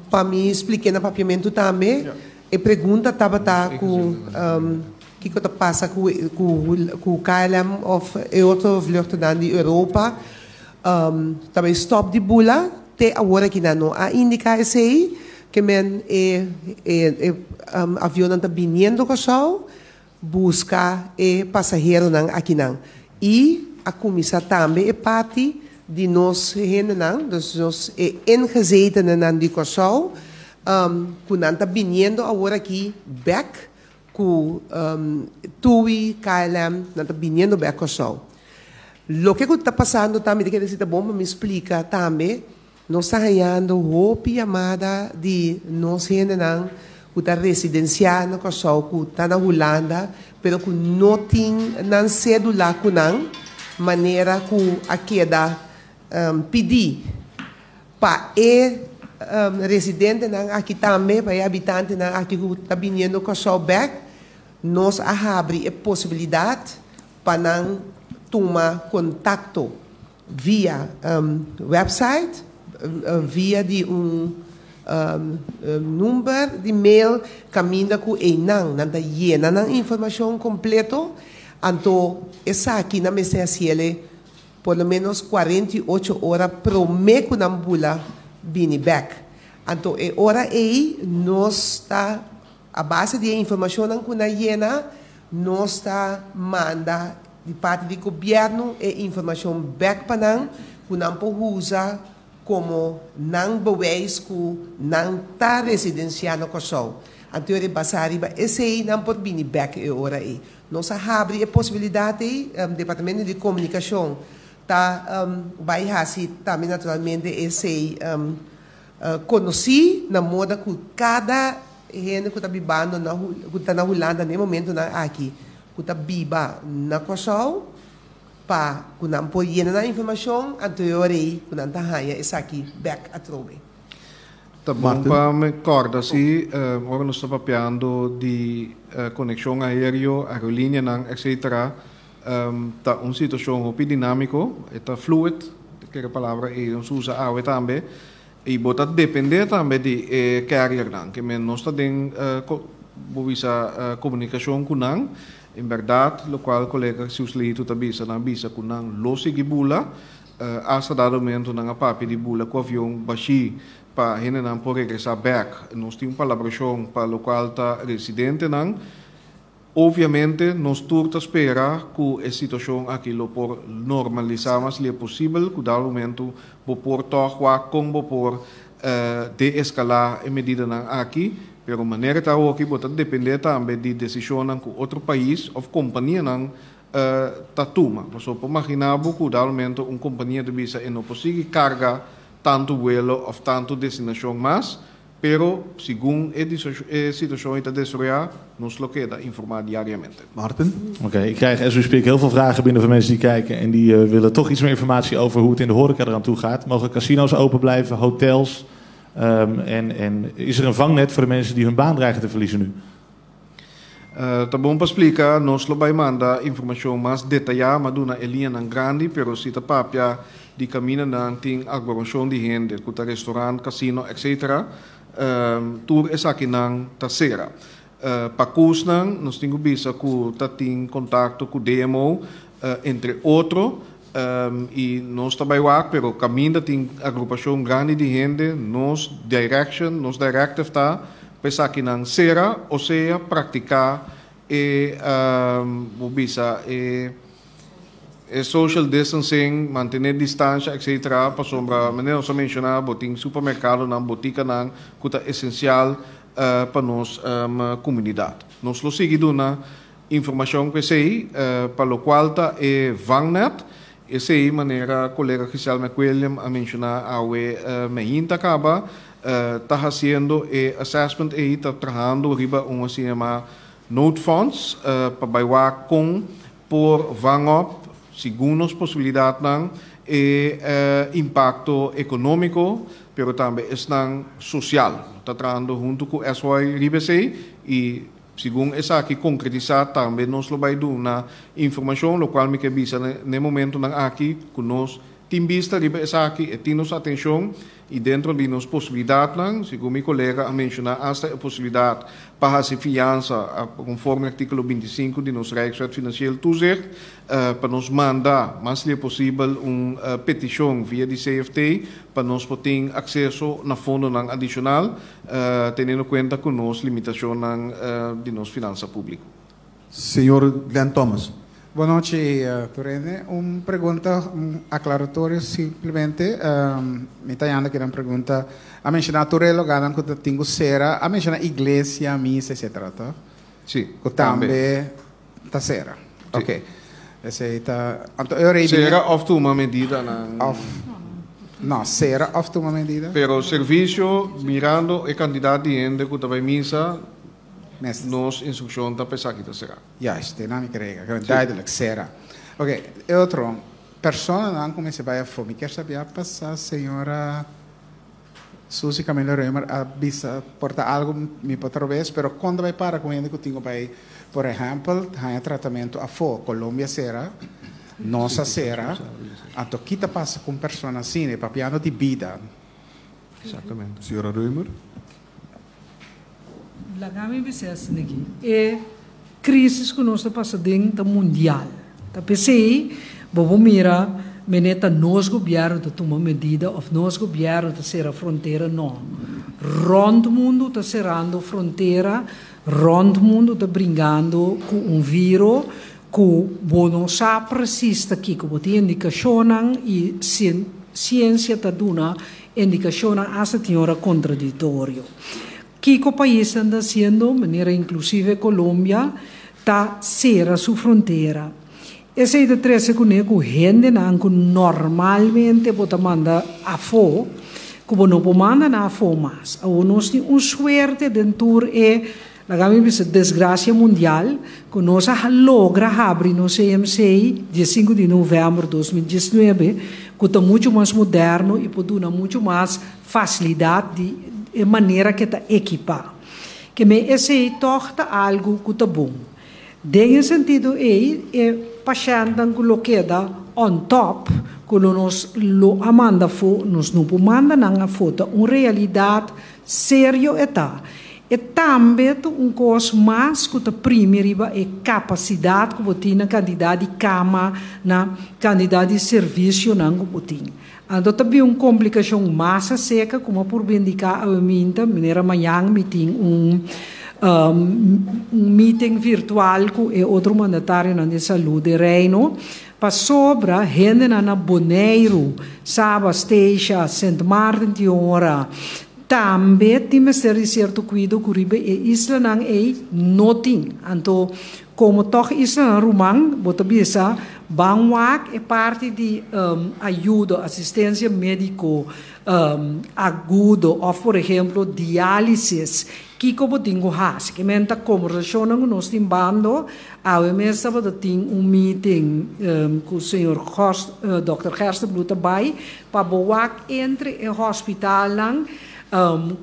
pa mi spliké na papiamentu tambe. E pregunta tabata ku kiko ta pasa ku ku ku KLM òf e otro vluchtennan di Europa ta bai stòp di bula. Te awor aki nan no a indiká esei. Ke men e e e avionnan ta biniendo Kòrsou buska e pasaheronan akinan. I a kuminsá tambe e parti. di nos hendenan, dus nos e ingezetenennan di Kòrsou, ku nan ta biniendo awor aki bèk ku TUI, KLM, nan ta biniendo bèk Kòrsou. Loke ku ta pasando ta, mi ta kere si ta bon pa mi splika tambe, nos ta hañando hopi yamada di nos hendenan ku ta residensiá na Kòrsou, ku ta na Hulanda, pero ku no tin nan sédula ku nan, manera ku a keda pidí pa e residentenan aki tambe, pa e habitantenan aki ku ta biniendo Kòrsou bèk, nos a habri e posibilidat pa nan tuma kontakto via website, via di un number di mail kaminda ku einan nan ta yena nan informashon kompleto, anto esaki nan mester hasiele por lo menos 48 ora promé ku nan bula bini bèk. Anto e ora ei nos ta A base di e informashonnan ku nan yena, nos ta manda di parti di gobièrnu e informashon bèk pa nan ku nan por usa komo nan bewijs ku nan ta residensiá na Kòrsou. Anto e basá riba esei nan por bini bèk e ora ei. Nos a habri e posibilidat ei, Departamento di Komunikashon ta bai hasi tambe naturalmente esei. Konosí na moda ku kada hende ku ta bibando na ku ta na Hulanda na e momentunan aki ku ta biba na Kòrsou pa ku nan por yena nan informashon anto e ora ei ku nan ta haña esaki bèk atrobe. Ta bon pa mi kòrda si ora nos ta papiando di konekshon aéreo, aerolíneanan etcetera ta un situashon hopi dinámiko, e ta fluid, kere palabra ei nos usa awe tambe, i bo ta dependé tambe di e carriernan, ke men nos ta den bo bisa komunikashon ku nan, en bèrdat lokual kolega Siuslitu ta bisa, nan a bisa ku nan lo sigui bula, asta dado momento nan a papia di bula ku avion bashí pa hendenan por regresá bèk, nos tin un palabrashon pa lokual ta residentenan. Obviamente nos tur ta spera ku e situashon aki lo por normalisá mas lie posibel, ku dado momento bo por tòg wak kon bo por deeskalá e medidanan aki, pero manera ta awoki bo ta dependé tambe di desishonnan ku otro pais òf kompanianan ta tuma. Pasobra por maginá bo ku dado momento un kompania ta bisa e no por sigui karga tantu vuelo òf tantu destinashon mas, Pero, segun e e situacion ei ta desaroyá, nos lo keda informá diariamente. Martin? Oké, ik krijg as we speak heel veel vragen binnen van mensen die kijken en die willen toch iets meer informatie over hoe het in de horeca eraan toe gaat. Mogen casino's open blijven, hotels? En, en is er een vangnet voor de mensen die hun baan dreigen te verliezen nu? Ta bon pa splika, nos lo bai manda informashon mas detayá, m'a duna e liñanan grandi, pero si ta papia di kamindanan tin aglomerashon di hende, ku ta restorant, kasino, etc. Tur esakinan ta sera. Pa kusnan nos tin ku bisa ku ta tin kontakto ku DMO, entre otro, i nos ta bai wak, pero kaminda tin agrupashon grandi di hende, nos direction, nos directive ta Pa esakinan sera, osea praktiká e bo bisa e e social distancing, mantené distansha etcetera, pasobra manera nos a menshoná bo tin supermerkadonan, botikanan ku ta esensial pa nos komunidat. Nos lo sigui duna informashon ku esei, pa lokual ta e vangnet, esei manera kolega Giselle McWilliam a menshoná awe meinta kaba, Ta hasiendo e assessment ei, ta trahando riba un asina yamá noodfonds pa bai wak kon por vang op, segun nos posibilidatnan, e impakto ekonómiko, pero tambe esnan sosial. Ta trahando huntu ku SY riba esei i segun esaki konkretisá tambe nos lo bai duna informashon, lokual mi ke bisa na e momentunan aki ku nos tin bista riba esaki, e tin nos atenshon i dentro di nos posibilidatnan, segun mi kolega a menshoná asta e posibilidat pa hasi fiansa konforme artíkulo 25 di nos Rijkswet Financieel Toezicht, pa nos manda mas lie posibel un petishon via di CFT pa nos por tin akseso na fondonan adishonal, teniendo kuenta ku nos limitashonnan di nos finansa públiko. Señor Glenn Thomas. Bon nochi, tur hende. Un pregunta, un aclaratorio simplemente. Mi ta yanda kier un pregunta. A menciona tur e lugarnan cu ta tin cu cera. A menciona iglesia, misa, etcetera, toch? Si, Cu tambe. tambe ta cera. Si. Ok. Esey ta, anto e ora ey Cera of tuma medidanan. Of, no, cera of tuma medida. Pero servicio, mirando e cantidad di hende cu ta bay misa, nos instruccion ta pa esaki ta cera. Juist, te na mi krega. Kere duidelijk, sera. Oké, e otro, personanan ku mester bai afó. Mi kier sabia pasa señora Suzy Camilo Römer a bisa por ta algu mi por ta robes, pero kon ta bai para ku hende ku tin ku bai, por ehèmpel, haña tratamentu afó? Colombia sera, nos a sera, anto ki ta pasa ku un persona asina? E papiando di bida. Exactamente. Señora Römer. Laga mi bisa asina aki, e crisis cu nos ta pasa den ta mundial. Ta p'esey bo por mira mene ta nos gobierno ta tuma medida of nos gobierno ta cera frontera, no. Rond mundo ta cerando frontera, rond mundo ta bringando cu un viro cu bo no sa precies ta kico. Bo tin indicacionnan y ciencia ta duna Indikashonnan asta tin ora kontradiktorio. Kiko paisnan ta hasiendo, manera inklusive Colombia, ta sera su frontera. Esei ta trese kuné ku hendenan ku normalmente bo ta manda afó, ku bo no por manda nan afó mas. Awor nos tin un suerte den tur e, laga mi bisa, desgrasia mundial, ku nos a logra habri nos CMC diesinku di novèmber 2019, ku ta muchu mas moderno i por duna muchu mas fasilidat di e manera ku e ta ekipá. Ke men esei tòg ta algu ku ta bon. Den e sentido ei, e pashèntnan ku lo keda on top, ku lo nos lo a manda afó, nos no por manda nan afó. Ta un realidat serio e ta. E tambe ta un kos mas ku ta primi riba e kapasidat ku bo tin na kantidat di kama, na kantidat di servisionan ku bo tin. Anto ta bin un komplikashon mas aseka ku mi a purba indiká awe minta, manera mañan mi tin un un meeting virtual ku e otro mandatarionan di salú den Reino, pasobra hendenan na Boneiru, Saba, Statia, Sint Maarten tin ora. Tambe tin mester di sierto kuido ku riba e islanan ei no tin. Anto, komo tòg islanan ruman, bo ta bisa, ban wak e parti di ayudo, asistensia médiko agudo òf por ehemplo diálisis, kiko bo tin ku hasi? Ke men ta kombersashonnan ku nos tin bando. Awe mes tabata tin un meeting ku señor dòkter Gerstenbluth ta bai Pa bo wak entre e hospitalnan,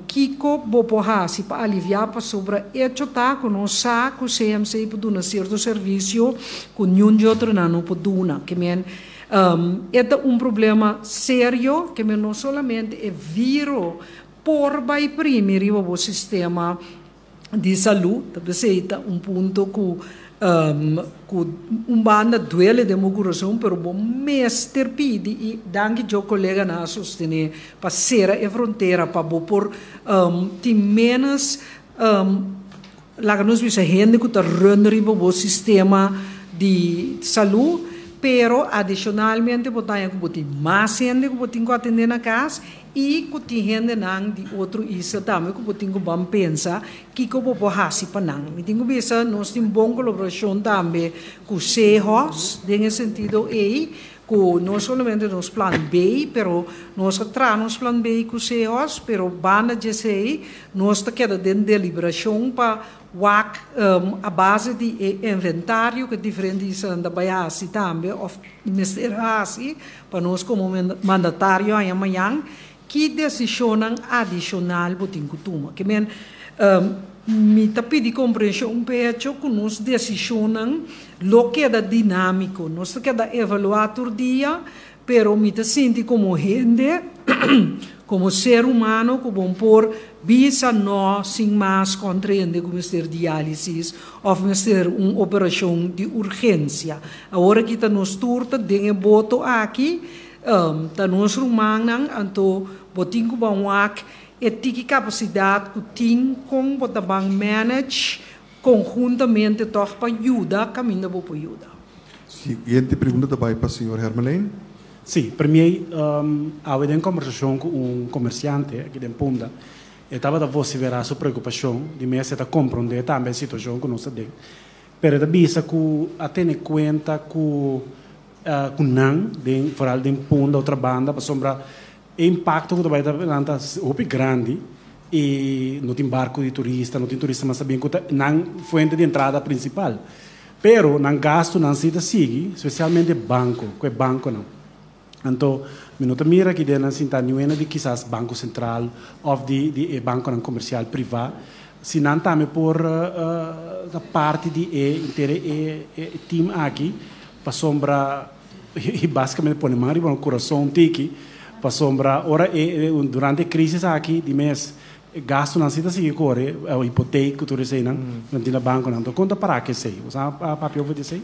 kiko bo por hasi pa aliviá pasobra echo ta ku nos sa ku CMC por duna sierto servisio ku niun di otronan no por duna. Ke men e ta un problema serio, ke men no solamente e viro por bai primi riba bo sistema di salú, ta p'esei ta un punto ku ku un banda duele den bo kurason, pero bo mester pidi i danki djo koleganan a sostené pa sera e frontera pa bo por tin ménos laga nos bisa hende ku ta run riba bo sistema di salú, pero adishonalmente bo ta haña ku bo tin mas hende ku bo tin ku atendé na kas I ku tin hendenan di otro isla tambe ku bo tin ku ban pensa kiko bo por hasi pa nan. Mi tin ku bisa nos tin bon kolaborashon tambe ku SEHOS den e sentido ei ku no solamente nos plan B pero nos a traha nos plan B ku SEHOS pero banda dje esei nos ta keda den deliberashon pa wak a base di e inventario ku e diferente islanan ta bai hasi tambe òf mester hasi Pa nos komo mandatario haña mañan, ki desishonnan adishonal bo tin ku tuma? Ke men, mi ta pidi komprenshon p'e hecho ku nos desishonnan lo keda dinámiko. Nos ta keda evaluá tur dia, pero mi ta sinti komo hende, komo ser humano ku bon por bisa no sin mas kontra hende ku mester diálisis òf mester un operashon di urgensia. Awor aki ta nos tur ta den e boto aki, ta nos rumannan, anto bo tin ku ban wak e tiki kapasidat ku tin kon bo ta ban manage konhuntamente tòg pa yuda kaminda bo por yuda. Siguiente pregunta ta bai pa señor Hermelijn. Sí, premier, awe den kombersashon ku un komersiante aki den Punda, e tabata vosiferá su preokupashon, di mes e ta komprondé tambe e situashon ku nos ta den. Pero e ta bisa ku a tene kuenta ku ku nan den foral den Punda otro banda pasobra e impakto ku ta bai ta nan ta hopi grandi i no tin barku di turista, no tin turista mas ta bin ku ta nan fuente di entrada prinsipal. Pero nan gastunan si ta sigui, spesialmente banko, ku e bankonan. Anto mi no ta mira aki den nan sinta niuena di kisas Banko Sentral òf di di e bankonan komersial privá, si nan tambe por ta parti di e inter e e team aki pasobra i basikamente pone man riba nan kurason un tiki pasobra ora e durante e krisis aki di mes e gastunan si ta sigui kore, hipotek ku tur eseinan nan tin na bankonan. Anto kon ta para ku esei? Bo sa papia over di esei?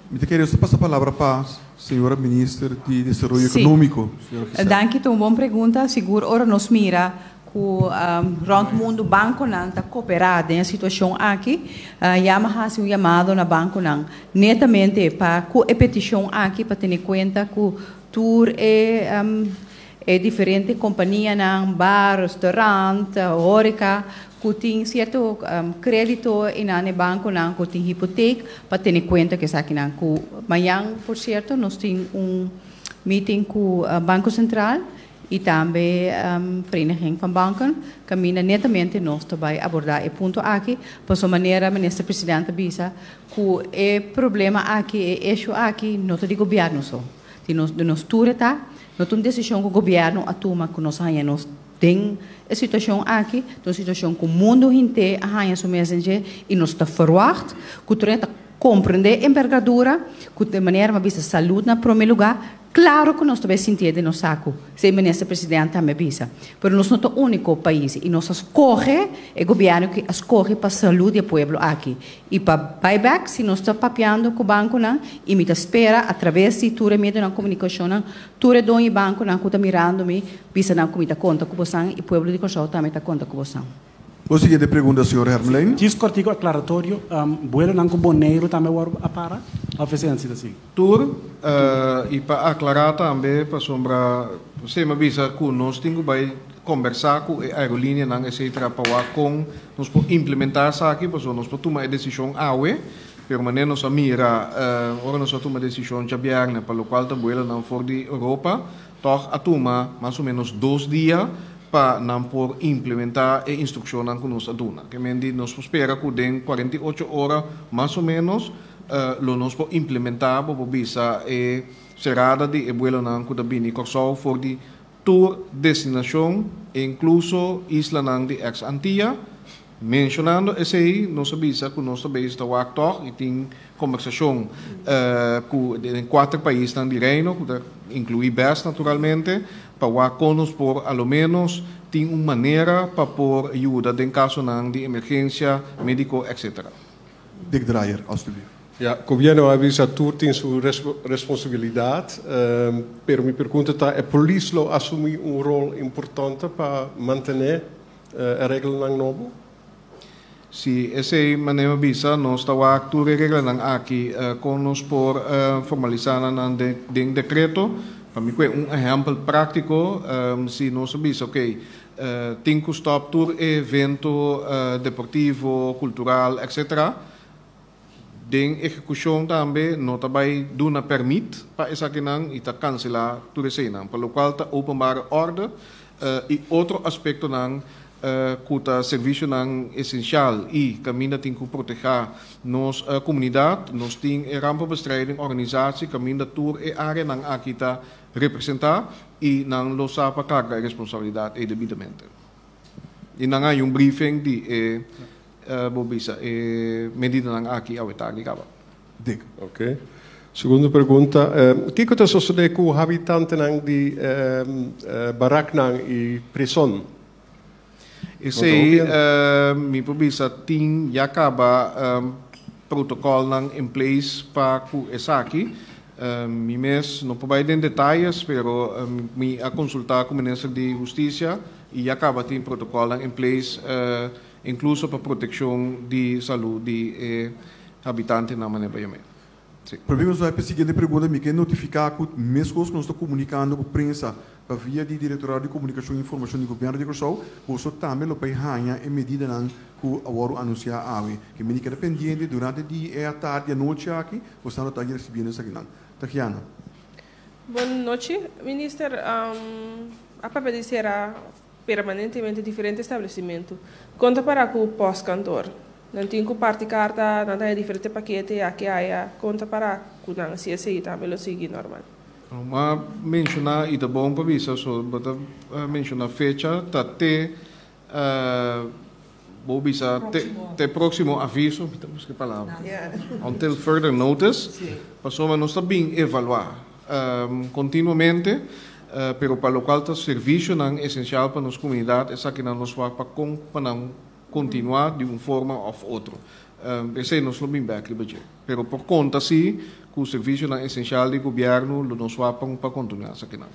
Mi ta kere nos ta pasa palabra pa señora Minister di Desaroyo Sí. Ekonómiko, señora Giselle. Danki, ta un bon pregunta. Sigur ora nos mira ku rònt mundu bankonan ta koperá den e situashon aki, ya mi a hasi un yamado na bankonan netamente pa ku e petishon aki pa tene kuenta ku tur e E diferente kompanianan, bar, restaurant, horeca, ku tin sierto kredito i nan e bankonan ku tin hipotek pa tene kuenta ku esakinan. Ku mañan por sierto nos tin un meeting ku Banko Sentral i tambe Vereniging van Banken kaminda netamente nos ta bai abordá e punto aki pasobra manera Minister President a bisa ku e problema aki, e issue aki no ta di gobièrnu so. Di nos di nos tur e ta. No ta un desishon ku gobièrnu a tuma ku nos a haña nos den e situashon aki. Ta un situashon ku mundu henter a haña su mes den dje i nos ta ferwagt ku tur hende ta komprendé embergadura ku den manera mi a bisa salud na promé lugá. Klaro ku nos ta bai sintié den nos saku, esei minister presidente tambe a bisa. Pero nos no ta úniko pais i nos a skohe, e gobièrnu ki a skohe pa salud di e pueblo aki. I pa bai bek si nos ta papiando ku bankonan i mi ta spera a traves di tur e medionan komunikashonnan tur e doño di bankonan ku ta mirando mi bisa nan ku mi ta konta ku bosan i pueblo di Kòrsou tambe ta konta ku bosan. Bo siguiente pregunta señor Hermelijn. Djis kòrtiku aklaratorio, buelonan ku Boneiru tambe wòrdu a para òf esei nan si ta sigui? Tur, i pa aklará tambe pasobra sema bisa ku nos tin ku bai Kombersá ku e aerolíneanan etcetera pa wak kon nos por implementá esaki pasobra nos por tuma e desishon awe, pero manera nos a mira ora nos a tuma desishon djabièrnè pa lokual ta buelonan for di Europa tòg a tuma mas o ménos dos dia pa nan por implementá e instrukshonnan ku nos a duna. Ke men di nos por spera ku den 48 ora mas o ménos lo nos por implementá bo por bisa e serada di e buelonan ku ta bini Kòrsou for di Tur destinashon, inkluso islanan di eks Antia. Menshonando esei, nos a bisa ku nos ta bezig ta wak tòg i tin kombersashon ku den kuater paisnan di Reino, ku ta inkluí bes naturalmente, pa wak kon nos por a lo ménos tin un manera pa por yuda den kasonan di emergensia médiko etcetera. Dick Drayer, alstublieft. Ja, gobierno a bisa tur tin su responsabilidad, pero mi pregunta ta e polis lo asumi un rol importante pa mantene e reglanan nobo? Si, esey manera mi a bisa, nos ta wak tur e reglanan aki con nos por formalisa nan den decreto. Pa mi cue un ehempel practico, si nos a bisa ok, tin cu stop tur evento deportivo, cultural, etc. Den ehekushon tambe no ta bai duna pèrmit pa esakinan i ta kanselá tur eseinan, pa lokual ta openbare òrde i otro aspektonan ku ta servisionan esensial i kaminda tin ku protehá nos komunidat. Nos tin e Rampenbestrijding Organisatie kaminda tur e áreanan aki ta representá i nan lo sa pa karga e responsabilidat ei debidamente. I nan a haña un briefing di e Bo bisa e medidanan aki awe tardi kaba. Dick. Ok. Segundo pregunta, Kiko ta sosodé ku habitantenan di baraknan i prison? Esei mi por bisa tin ya kaba protokolnan in place pa ku esaki. Mi mes no por bai den detayes, pero mi a konsultá ku Minister di Hustisia i ya kaba tin protokolnan in place Inkluso pa protekshon di salú di e habitantenan manera pa yam'é. Si. Promé ku nos bai pa e siguiente pregunta, mi ke notifiká ku meskos ku nos ta komunikando ku prensa pa via di Direktorado di Komunikashon i Informashon di Gobièrnu di Kòrsou, boso tambe lo bai haña e medidanan ku a wòrdu anunsiá awe. Ke meni keda pendiente durante di e atardi, anochi aki, boso lo ta risibiendo esakinan. Tagiana. Bon nochi, Minister. A papia di sera permanentemente diferente establesimentu. Kon ta para ku pòstkantor? Nan tin ku parti karta, nan ta haña diferente pakete aki aya. Kon ta para ku nan si esei tambe lo sigui normal? M'a menshoná i ta bon pa bisa, so bo ta menshoná fecha ta te bo bisa te te próksimo aviso, mi ta buska e palabra, until further notice, pasobra nos ta bin evaluá kontinuamente, pero pa lokual ta servisionan esensial pa nos komunidat esakinan nos wak pa kon pa nan kontinuá di un forma òf otro. Esei nos lo bin bèk riba dje. Pero por konta si ku servisionan esensial di gobièrnu lo nos wak pa kontinuá esakinan.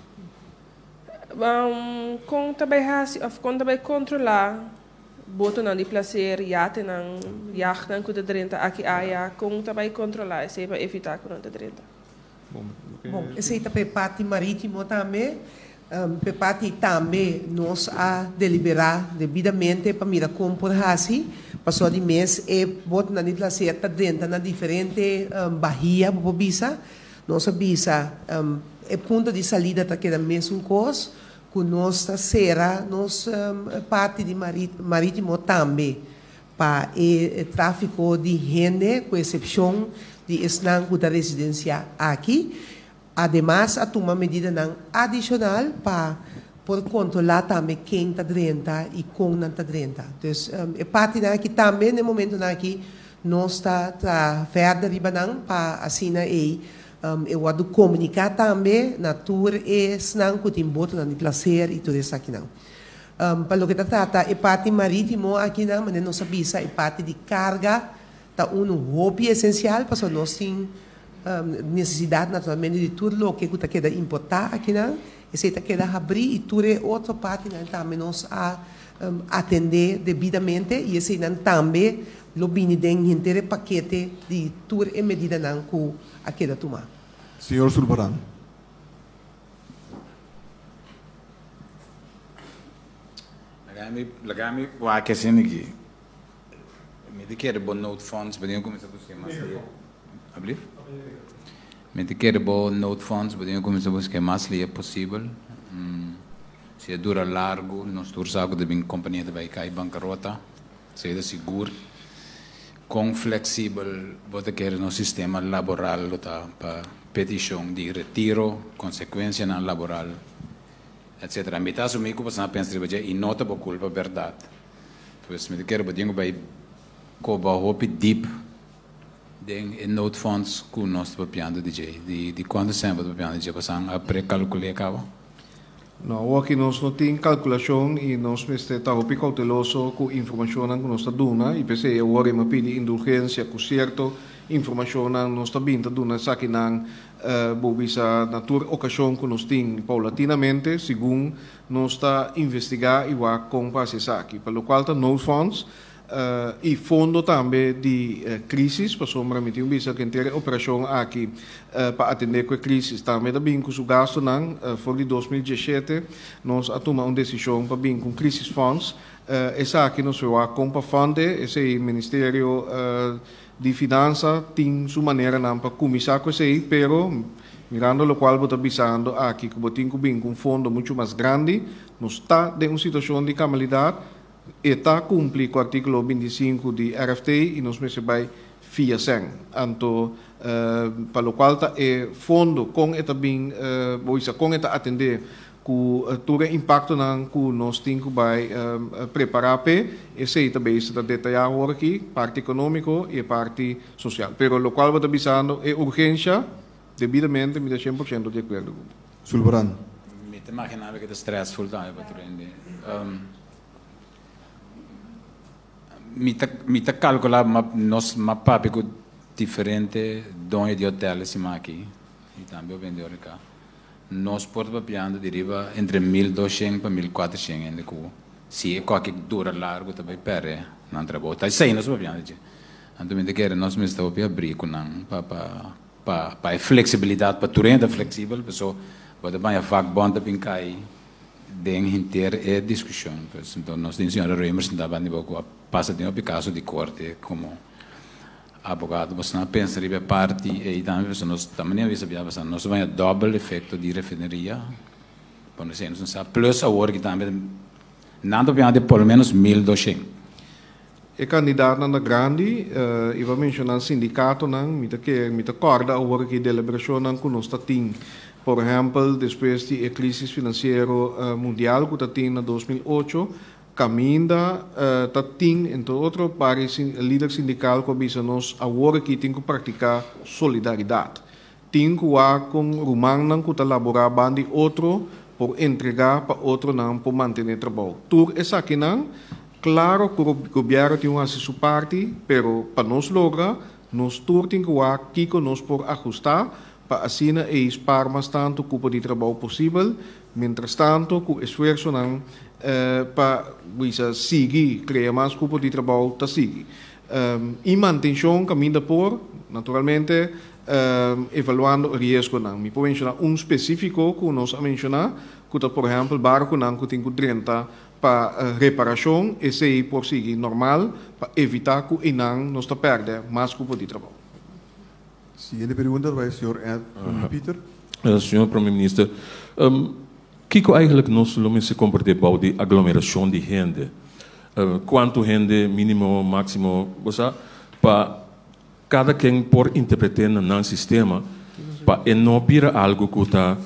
Kon ta bai hasi òf kon ta bai kontrolá botonan di plaser, yatenan, yachtnan ku ta drenta aki aya? Kon ta bai kontrolá esei pa evitá ku nan ta drenta? Bon, esei ta pa e parti marítimo tambe. Pa e parti tambe nos a deliberá debidamente pa mira kon por hasi, pasobra di mes e botonan di plaser ta drenta na diferente bahia, bo por bisa. Nos a bisa e punto di salida ta keda mesun kos ku nos ta sera nos parti di maritimo tambe pa e trafiko di hende ku esepshon di esnan ku ta residensia aki. Ademas a tuma medidanan adishonal pa por kontrolá tambe ken ta drenta i kon nan ta drenta. Dus e partinan aki tambe na e momentonan aki Nos ta traha verder riba nan pa asina ei e wòrdu komuniká tambe na tur esnan ku tin botonan di plaser i tur esakinan. Pa loke ta trata e parti marítimo akinan, manera nos a bisa e parti di karga ta unu hopi esensial pasobra nos tin nesesidat naturalmente di tur loke ku ta keda importá akinan, esei ta keda habrí i tur e otro partinan tambe nos a atendé debidamente i eseinan tambe lo bini den henter e pakete di tur e medidanan ku a keda tumá. Señor Sulvaran. Laga mi, laga mi wak asina aki. Mi ta kere bo noodfonds, bo tin ku kuminsá buska mas lihe. Ablief? Mi ta kere bo noodfonds, bo tin ku kuminsá buska mas lihe posibel. Si e dura largu, nos tur sa ku ta bin kompania ta bai kai bankarota. Esei ta sigur. Kon fleksibel bo ta kere nos sistema laboral lo ta pa petishon di retiro, konsekuensianan laboral, etsetera. Mi ta asumí ku boso a pensa riba dje i no ta bo kulpa bèrdat. Pues mi ta kere bo tin ku bai koba hopi dip den e noodfonds ku nos ta papiando di dje. Di kuantu sèn bo ta papiando di dje? Pasobra a prekalkul'é kaba? No, awoki nos no tin kalkulashon i nos mester ta hopi kouteloso ku informashonnan ku nos ta duna i p'esei awor e mi a pidi indulgensia ku sierto informashonnan nos ta bin ta duna esakinan bo bisa na tur okashon ku nos tin paulatinamente segun nos ta investigá i wak kon pa hasi esaki. Pa lokual ta noodfonds I fondo tambe di crisis, pasobra mi tin bisa cu henter e operacion aki pa atende cu e crisis tambe ta bin cu su gastonan. For di 2017 nos a tuma un decision pa bin cu un crisis funds. Esaki nos wou wak con pa fund e, esey Ministerio di Finansa tin su maneranan pa cuminsa cu esey, pero mirando locual bo ta bisando aki cu bo tin cu bin cu un fondo mucho mas grandi, nos ta den un situacion di camalidad. E ta kumpli ku artíkulo 25 di RFT i nos mester bai fia sèn. Anto pa lokual ta e fondo kon e ta bin bo bisa kon e ta atendé ku tur e impaktonan ku nos tin ku bai prepará p'e, esei ta bezig ta detayá awor aki, parti ekonómiko i e parti sosial. Pero lokual bo ta bisando e urgensha, debidamente mi ta 100% di akuerdo ku bo. Sulvaran. Mi ta imaginá bo ke ta stressful tambe pa tur hende. Mi ta mi ta calcula ma nos ma papia cu diferente doño di hotel e siman aki y tambe hopi hende ora nos por ta papiando di riba entre 1200 pa 1400 hende cu si e coki dura largo ta bay perde nan trabou. Ta esey nos ta papiando dje. Anto mi ta kere nos mester hopi abri cu nan pa pa. pa pa e flexibilidad pa tur hende ta flexibel paso bo ta baña vakbond ta bin kai den henter e discusion pues enton nos tin señora Römer sentá banda di bo cu a pasa den hopi caso di corte como abogado boso nan a pensa riba e parti ey tambe pasobra nos ta manera bisa bia pasobra nos ta baña dobbel efecto di refineria por no nos no sa plus awor ki tambe nan ta piensa di por lo menos 1200. E kandidatnan ta grandi, i bo a menshoná sindikatonan, mi ta kere, mi ta kòrda awor aki deliberashonnan ku nos ta tin, por ehèmpel despues di e krísis finansiero mundial ku ta tin na 2008, kaminda ta tin entre otro vários lider sindikal ku a bisa nos awor aki tin ku praktiká solidaridat. Tin ku wak kon rumannan ku ta laborá banda di otro por entregá pa otronan por mantené trabou. Tur esakinan, klaro ku gobièrnu tin un hasi su parti, pero pa nos logra, nos tur tin ku wak kiko nos por ahustá pa asina ei spar mas tantu kupo di trabou posibel, mientrastantu ku esfuersonan pa bisa sigui krea mas kupo di trabou ta sigui. I mantenshon kaminda por, naturalmente, evaluando e riesgonan. Mi por menshoná un spesífiko ku nos a menshoná, ku ta por ehèmpel barkunan ku tin ku drenta pa reparashon, esei por sigui normal pa evitá ku einan nos ta pèrdè mas kupo di trabou. Siguiente pregunta ta bai señor Ed Pieter. Señor Prome Minister, kiko eigenlijk nos lo mester komprendé bou di aglomerashon di hende? Kuantu hende mínimo, máksimo, bo sa, pa kada ken por interpreté na nan sistema pa e no bira algu ku ta,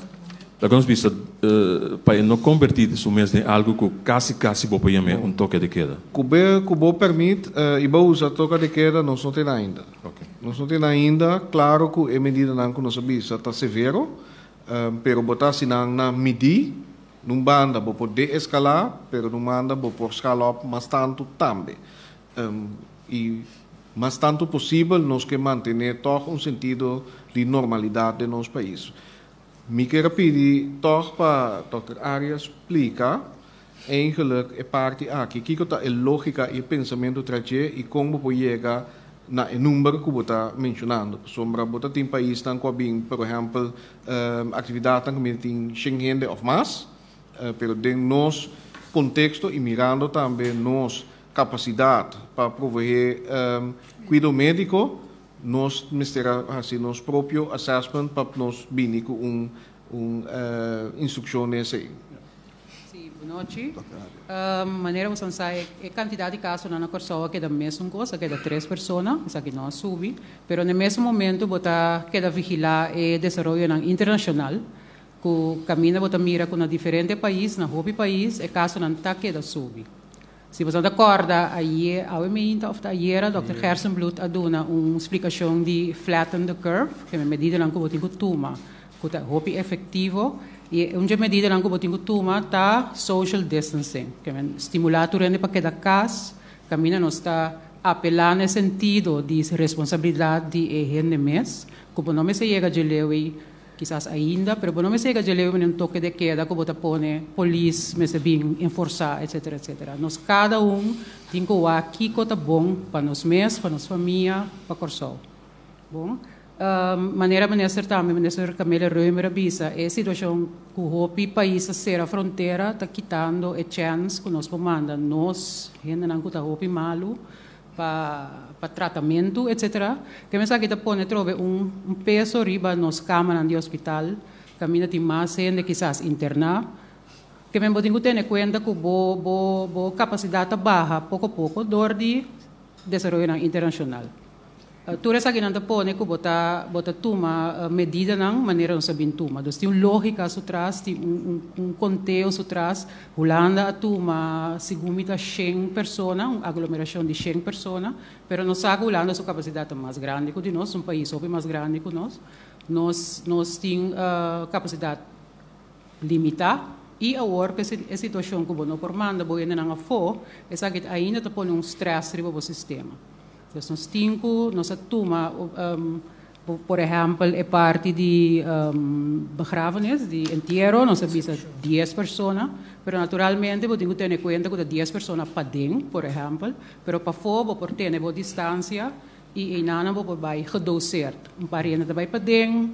laga nos bisa, pa e no kombertí su mes den algu ku kasi kasi bo por yam'é un toke de keda. Ku be ku bo pèrmit i bo usa toka de keda nos no tene ainda. Nos no tene ainda, klaro ku e medidanan ku nos a bisa ta severo, pero bo ta hasi nan na midí. Nun banda bo por deeskalá, pero nun banda bo por skala op mas tantu tambe. I mas tantu posibel nos ke mantené tòg un sentido di normalidat den nos pais. Mi ker a pidi tòg pa dòkter Arias splika eigenlik e parti aki, kiko ta e lógika i e pensamentu tras dje i kon bo por yega na e number ku bo ta menshonando. Pasobra bo ta tin paisnan ku a bin, por ehèmpel, Aktividatnan ku mi tin shen hende òf mas, pero den nos konteksto i mirando tambe nos kapasidat pa proveé kuido médiko, nos mester a hasi nos propio assessment pa nos bini ku un instrukshon den esei. Sí, bunochi. Manera boso sa e kantidat di kasonan na Kòrsou a keda mesun kos, a keda tres persona, esaki no a subi, pero na e mesun momento bo ta keda vigilá e desaroyonan internashonal ku kaminda bo ta mira ku na diferente pais, na hopi pais, e kasonan ta keda subi. Si boso ta kòrda aye, awe meinta òf ta ayera, dòkter Gerstenbluth a duna un splikashon di flatten the curve, ke medidanan ku bo tin ku tuma ku ta hopi efektivo i un dje medidanan ku bo tin ku tuma ta social distancing, ke men stimulá tur hende pa keda kas, kaminda nos ta apelá na e sentido di responsabilidat di e hende mes, ku bo no mester yega dje leu ei kisas ainda, pero bo no mester yega dje leu ei manera un toke de keda ku bo ta pone polis mester bin enforsá etsetera etsetera. Nos kada un tin ku wak kiko ta bon pa nos mes, pa nos famia, pa Kòrsou. Bon. Manera minister tambe, minister Camelia Römer a bisa, e situacion cu hopi pais a cera frontera ta kitando e chens cu nos por manda nos hendenan cu ta hopi malu pa pa tratamento etc. Ke esaki ta pone trobe un peso riba nos camanan di hospital caminda tin mas hende kisas interna. Ke men bo tin cu tene cuenta cu bo bo bo capacidad ta baha poco poco door di desaroyonan internacional. Tur esakinan ta pone ku bo ta bo ta tuma medidanan manera nos a bin tuma. Dus tin un lógika su tras, tin un un konteo su tras. Hulanda a tuma segun mi ta shen persona, un aglomerashon di shen persona, pero nos sa ku Hulanda su kapasidat ta mas grandi ku di nos, un pais hopi mas grandi ku nos. Nos nos tin kapasidat limitá i awor ku e situashon ku bo no por manda bo hendenan afó, esaki ainda ta pone un strès riba bo sistema. Pues nos tin ku nos a tuma por ehèmpel e parti di begrafenis, di entiero, nos a bisa dies persona, pero naturalmente bo tin ku tene kuenta ku ta dies persona paden, por ehèmpel, pero pafó bo por tene bo distansia. I einan bo por bai gedoseerd. Un par hende ta bai paden,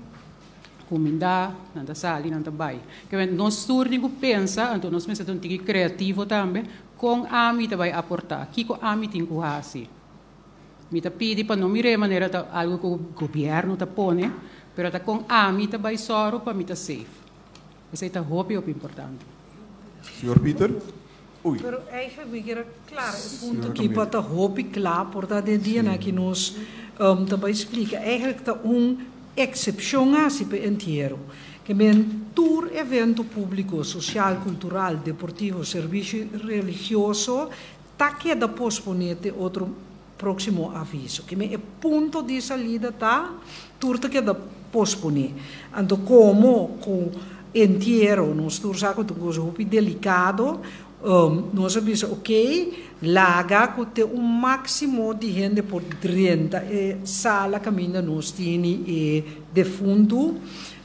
kumindá, nan ta sali, nan ta bai. Ke men nos tur tin ku pensa, anto nos mester ta un tiki kreativo tambe, kon ami ta bai aportá, kiko ami tin ku hasi. Mi ta pidi pa no mir'é manera ta algu ku gobièrnu ta pone, pero ta kon ami ta bai sòru pa mi ta safe. Esei ta hopi hopi importante. Señor Pieter? Ui. Pero eigenlijk mi kier a klara e punto aki pa ta hopi kla, por ta den dianan aki nos ta bai splika. Eigenlijk ta un eksepshon hasi pa e entiero. Ke men tur evento públiko, sosial, kultural, deportivo, servisio religioso ta keda posponé te otro próksimo aviso. Ke men e punto di salida ta tur ta keda posponé. Anto komo ku entiero nos tur sa ku ta un kos hopi delikado, nos a bisa okey, laga ku te un máksimo di hende por drenta e sala kaminda nos tini e defuntu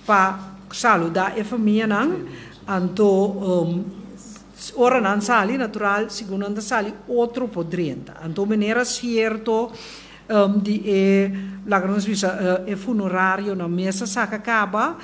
pa saludá e famianan. Anto Ora nan sali, natural, segun nan ta sali, otro por drenta. Anto manera sierto di e, laga nos bisa, e funerarionan mes a saka kaba,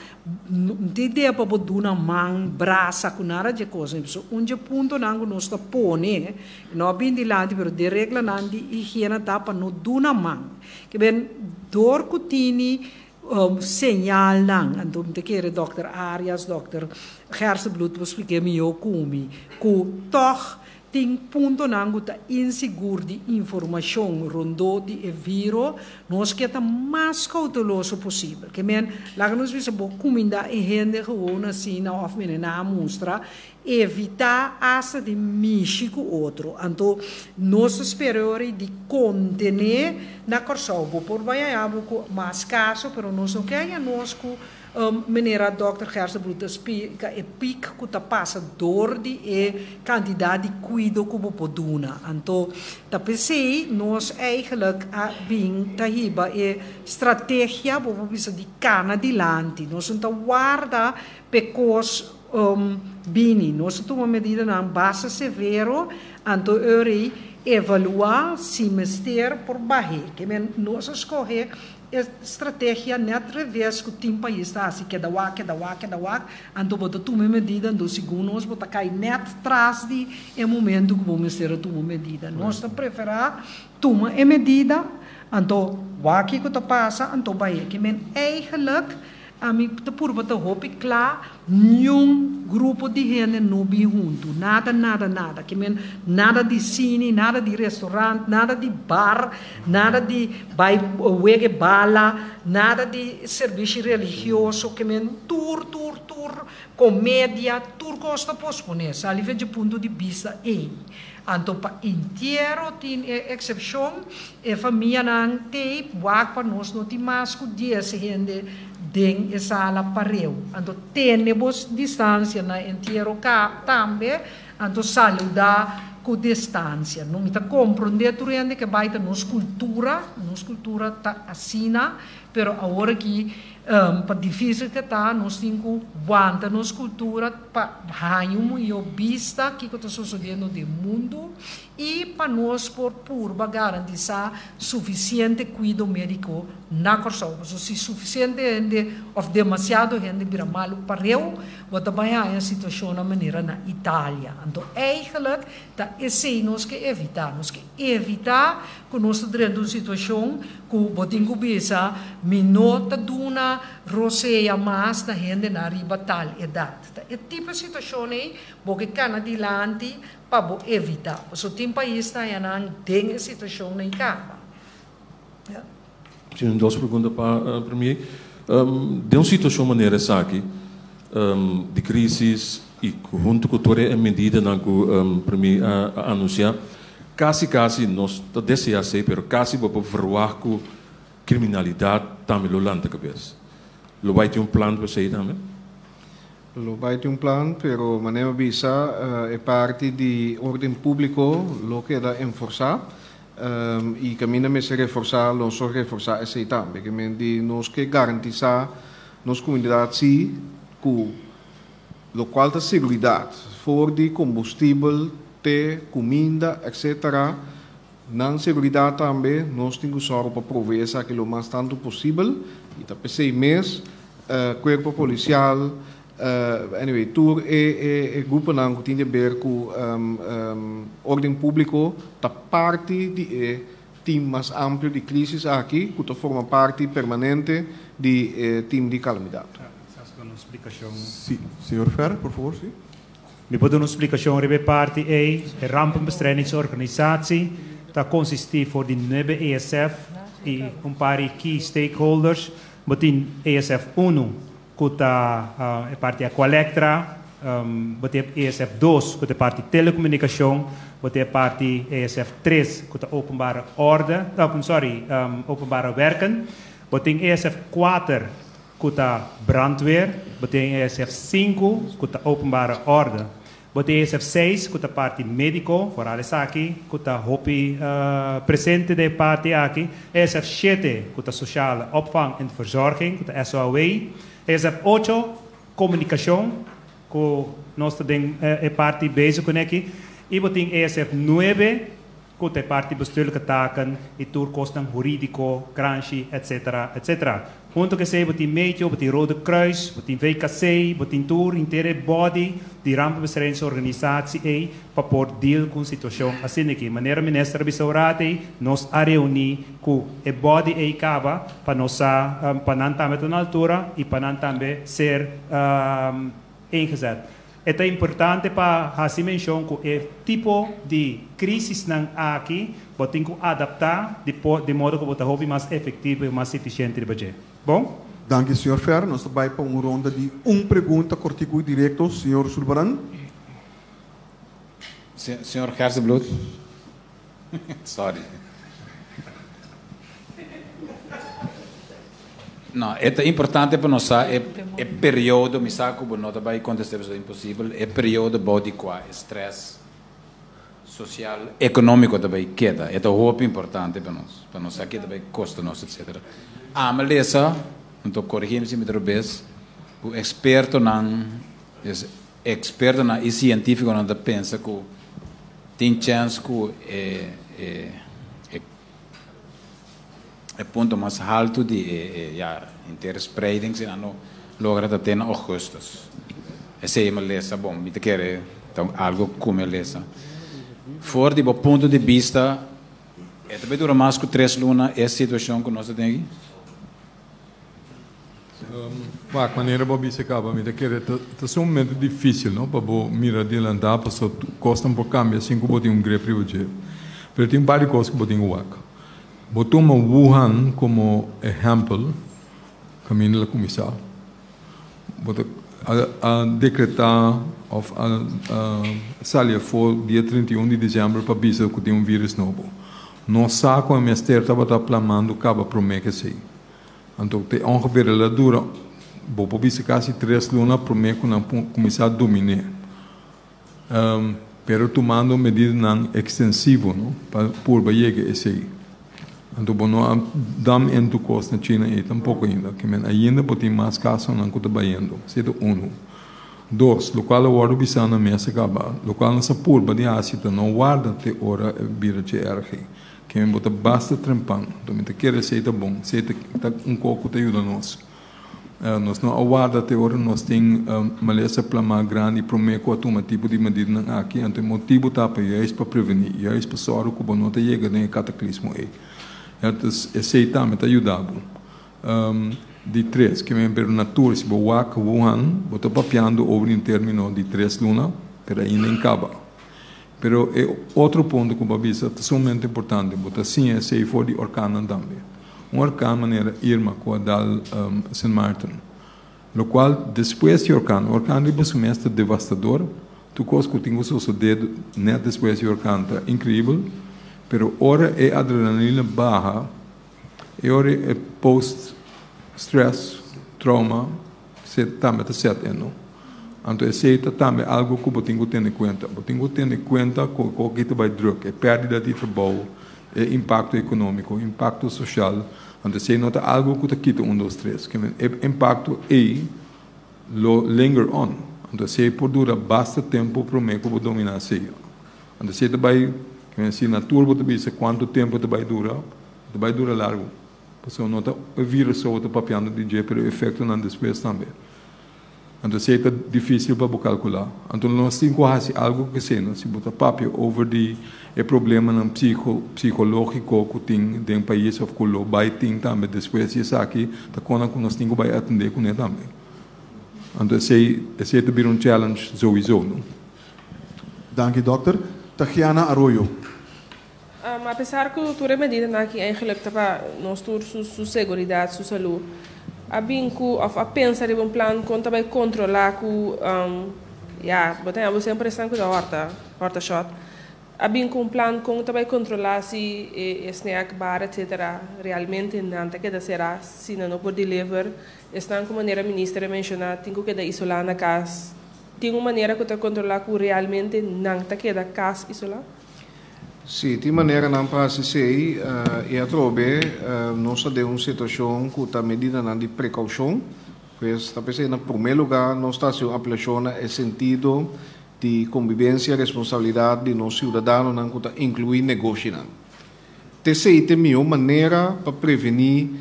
no tin idea pa bo duna man, brasa ku nada dje kos. Pasobra un dje puntonan ku nos ta pone, no a bin dilanti, pero den reglanan di higiena ta pa no duna man. Ke ben dor ku tini Señalnan, anto mi ta kere dòkter Arias, dòkter Gerstenbluth por spliké mihó ku mi, ku tòg tin puntonan ku ta insigur di informashon rondó di e viro, nos ke ta mas kouteloso posibel. Ke men, laga nos bisa bo kumindá e hende gewoon asina òf mene nan a mustra, Evitá asta di mishi ku otro. Anto nos ta spera e ora ei di kontené na Kòrsou. Bo por bai haña bo ku mas kaso, pero nos no ke haña nos ku manera dòkter Gerstenbluth ta splika e pik ku ta pasa dor di e kantidat di kuido ku bo por duna. Anto ta p'esei nos eigenlijk a bin ta hiba e strategia, bo por bisa, di kana dilanti. Nos no ta warda p'e kos Bini, nos a tuma medidanan basta severo, anto eur ei evaluá si mester por bah'é. Ke men nos a skohe e strategia nèt reves ku tin pais ta hasi, keda wak, keda wak, keda wak, anto bo ta tuma e medida, anto segun nos bo ta kai nèt tras di e momento ku bo mester a tuma medida. Nos ta preferá tuma e medida, anto wak kiko ta pasa, anto bah'é. Ke men eigenlijk Ami ta purba ta hopi kla, niun grupo di hende no bin huntu. Nada, nada, nada. Ke men nada di sini, nada di restaurant, nada di bar, nada di bai wege bala, nada di serbishi religioso. Ke men tur, tur, tur komedia, tur kos ta posponé. Sali for dje punto di bista ei. Anto pa entiero tin e eksepshon, e famianan tei wak pa nos no tin mas ku dies hende den e sala pareu. Anto tene bo distansia na entiero ka tambe, anto saluda ku distansia. No mi ta komprondé tur hende ke bai ta nos kultura, nos kultura ta asina, pero awor aki Pa difísil ke ta, nos tin ku wanta nos kultura pa haña un mihó bista kiko ta sosodiendo den mundu i pa nos por purba garantisá sufisiente kuido médiko na Kòrsou. Pasobra si sufisiente hende òf demasiado hende bira malu pareu, bo ta bai haña situashonnan manera na Italia. Anto eigelijk ta esei nos ke evitá. Nos ke evitá ku nos ta drenta un situashon Ku bo tin ku bisa, Mi no ta duna rosea mas na hendenan riba tal edat. Ta e tipo e situashon ei bo ke kana dilanti pa bo evitá. Pasobra tin pais ta haña nan den e situashon ei kaba. Ya. Tin dos pregunta pa Premier. Den un situashon manera esaki di crisis y hunto cu tur e medidanan cu Premier a anuncia, Casi casi nos ta desea esey pero casi bo por verwagt cu criminalidad tambe lo lanta cabes. Lo bay tin un plan pa esey tambe? Lo bay tin un plan pero manera mi a bisa e parti di orden publico lo keda enforsa y caminda mester reforsa lo so reforsa esey tambe. Ke men di nos ke garantisa nos comunidad si cu Lokual ta seguridat, for di kombustibel te kuminda etc. Nan seguridat tambe nos tin ku sòru pa proveé esaki lo mas tantu posibel i ta p'esei mes kuerpo polisial, anyway tur e e gruponan ku tin di ber ku órden públiko ta parti di e tim mas amplio di krísis aki ku ta forma parti permanente di e tim di kalamidat. Sí, señor Fer, por favor, sí. Mi por duna un splikashon riba e parti ei. E Rampenbestrijdingsorganisatie ta konsistí for di nuebe ESF i un par di key stakeholders. Bo tin ESF unu ku ta e parti Aqualectra, bo tin ESF dos ku ta e parti telekomunikashon, bo tin e parti ESF tres ku ta openbare orde, sorry, openbare werken, bo tin ESF kuater ku ta brandweer, bo tin ESF 5 ku ta openbare orde, bo tin ESF 6 ku ta parti médiko, foral esaki ku ta hopi presente den e parti aki, ESF 7 ku ta sociale opvang en verzorging, ku ta SOAW, ESF 8 komunikashon, ku nos ta den e parti bezig kuné aki, i bo tin ESF 9 ku ta e parti bestuurlijke taken i tur kosnan hurídiko, kranshi, etc. Etc. Huntu ku esei bo tin Meteo, bo tin Rode Kruis, bo tin VKC, bo tin tur henter e body di rampenbestrijdingsorganisatie ei pa por deal ku un situashon asina aki. Manera minister a bisa ora ei, nos a reuní ku e body ei kaba pa nos sa pa nan tambe ta na altura i pa nan tambe ser ingezet. E ta importante pa hasi menshon ku e tipo di krisisnan aki bo tin ku adaptá di por di modo ku bo ta hopi mas efektivo i mas efisiente riba dje. Bon? Danki señor Fer. Nos ta bai pa un ronda di un pregunta kortiku i direkto. Señor Sulbaran. Señor Gerstenbluth. Sorry. No, e ta importante pa nos sa e e periodo, mi sa ku bo no ta bai kontest'é pasobra ta imposibel, e periodo bou di kua e strès sosial, ekonómiko ta bai keda. E ta hopi importante pa nos, pa nos sa ke ta bai kosta nos etsetera. Ami a lesa, anto korigí mi si mi ta robes, ku ekspertonan, ekspertonan i sientífikonan ta pensa ku tin chèns ku e e e E punto mas haltu di e e ya henter spreiding si nan no logra ta te na augustus. Esei mi a lesa, bon mi ta kere ta algo ku mi a lesa. For di bo punto di bista e ta bay dura mas ku tres luna e situashon ku nos ta den aki? Wak, manera bo a bisa kaba, mi ta kere ta ta sumamente difícil, no, pa bo mira adelantá pasobra kosnan por kambia sin ku bo tin un grip riba dje. Pero tin un par di kos ku bo tin ku wak. Bo tuma Wuhan komo ehèmpel, kaminda el a kuminsá. Bo ta a dekretá òf a sali afó dia 31 di desèmber pa bisa ku tin un vírùs nobo. Nos sa ku e mester tabata plamando kaba promé ku esei. Anto te ongeveer el a dura, bo por bisa kasi tres luna promé ku nan kuminsá dominé. Pero tumando medidanan ekstensivo, no, pa purba yega esei. Anto bo no a dam en tur kos na China ei tampoko ainda. Ke men ainda bo tin mas kasonan ku ta bayendo. Esei ta unu. Dos, lokual a wòrdu bisá na mesa kaba, lokual nos a purba di hasi ta no warda te ora e bira dje erg ei. Ke bo ta basta trempan. Anto mi ta kere esei ta bon. Esei ta un kos ku ta yuda nos. Nos no a warda te ora nos tin malesa plamá grandi promé ku a tuma tipo di medidanan aki. Anto e motibu ta pa juist pa prevení, juist pa sòru ku bo no ta yega den e kataklismo ei. Entonces esei tambe ta yuda bo. Di tres, ke men pero na tur si bo wak Wuhan, bo ta papiando over di un término di tres luna, pero ainda en kaba. Pero e otro punto ku bo a bisa ta sumamente importante, bo ta siña esei for di orkannan tambe. Un orkan manera Irma ku a dal Sint Maarten, lokual despues di orkan, orkan riba su mes ta devastador, tur kos ku tin ku sosodé nèt despues di orkan ta inkreibel, pero ora e adrenalina baha, e ora e post stress trauma se tambe ta set in, no? Anto esei ta tambe algo ku bo tin ku tene kuenta. Bo tin ku tene kuenta ku koki ta bai druk, e pèrdida di trabou, e impakto ekonómiko, impakto sosial. Anto esei no ta algo ku ta kita un dos tres. Ke men e impakto ei lo linger on. Anto esei por dura basta tempu promé ku bo dominá esei. Anto esei ta bai. Ke si na tur bo ta bisa kuantu tempu ta bai dura, ta bai dura largu. Pasobra no ta e virus so bo ta papiando di dje, pero e efektonan despues tambe. Anto esei ta difísil pa bo kalkulá. Anto nos tin ku hasi algu ku esei no. Si bo ta papia over di e problemanan psiko, psikológiko ku tin den pais òf ku lo bai tin tambe despues di esaki, ta kona ku nos tin ku bai atendé kuné tambe. Anto esei, esei ta bira un challenge souiso no. Danki dòkter. Tagiana Arroyo. Apesar ku tur e medidanan aki eigenlijk ta pa nos tur su su seguridat, su salú, a bin ku òf a pensa riba un plan kon ta bai kontrolá ku ya bo ta haña bo semper esnan ku ta hòrta, hòrta shòt, a bin ku un plan kon ta bai kontrolá si e snack bar etcetera realmente nan ta keda será, si nan no por deliver, esnan ku manera minister a menshoná tin ku keda isolá na kas, tin un manera ku ta kontrolá ku realmente nan ta keda kas isolá? Sí, tin maneranan pa hasi esei i atrobe nos ta den un situashon ku ta medidanan di prekoushon. Pues ta p'esei na promé lugá nos ta hasi un apelashon na e sentido di kombibensia i responsabilidat di nos siudadanonan ku ta inkluí negoshinan. T'esei ta e mihó manera pa prevení,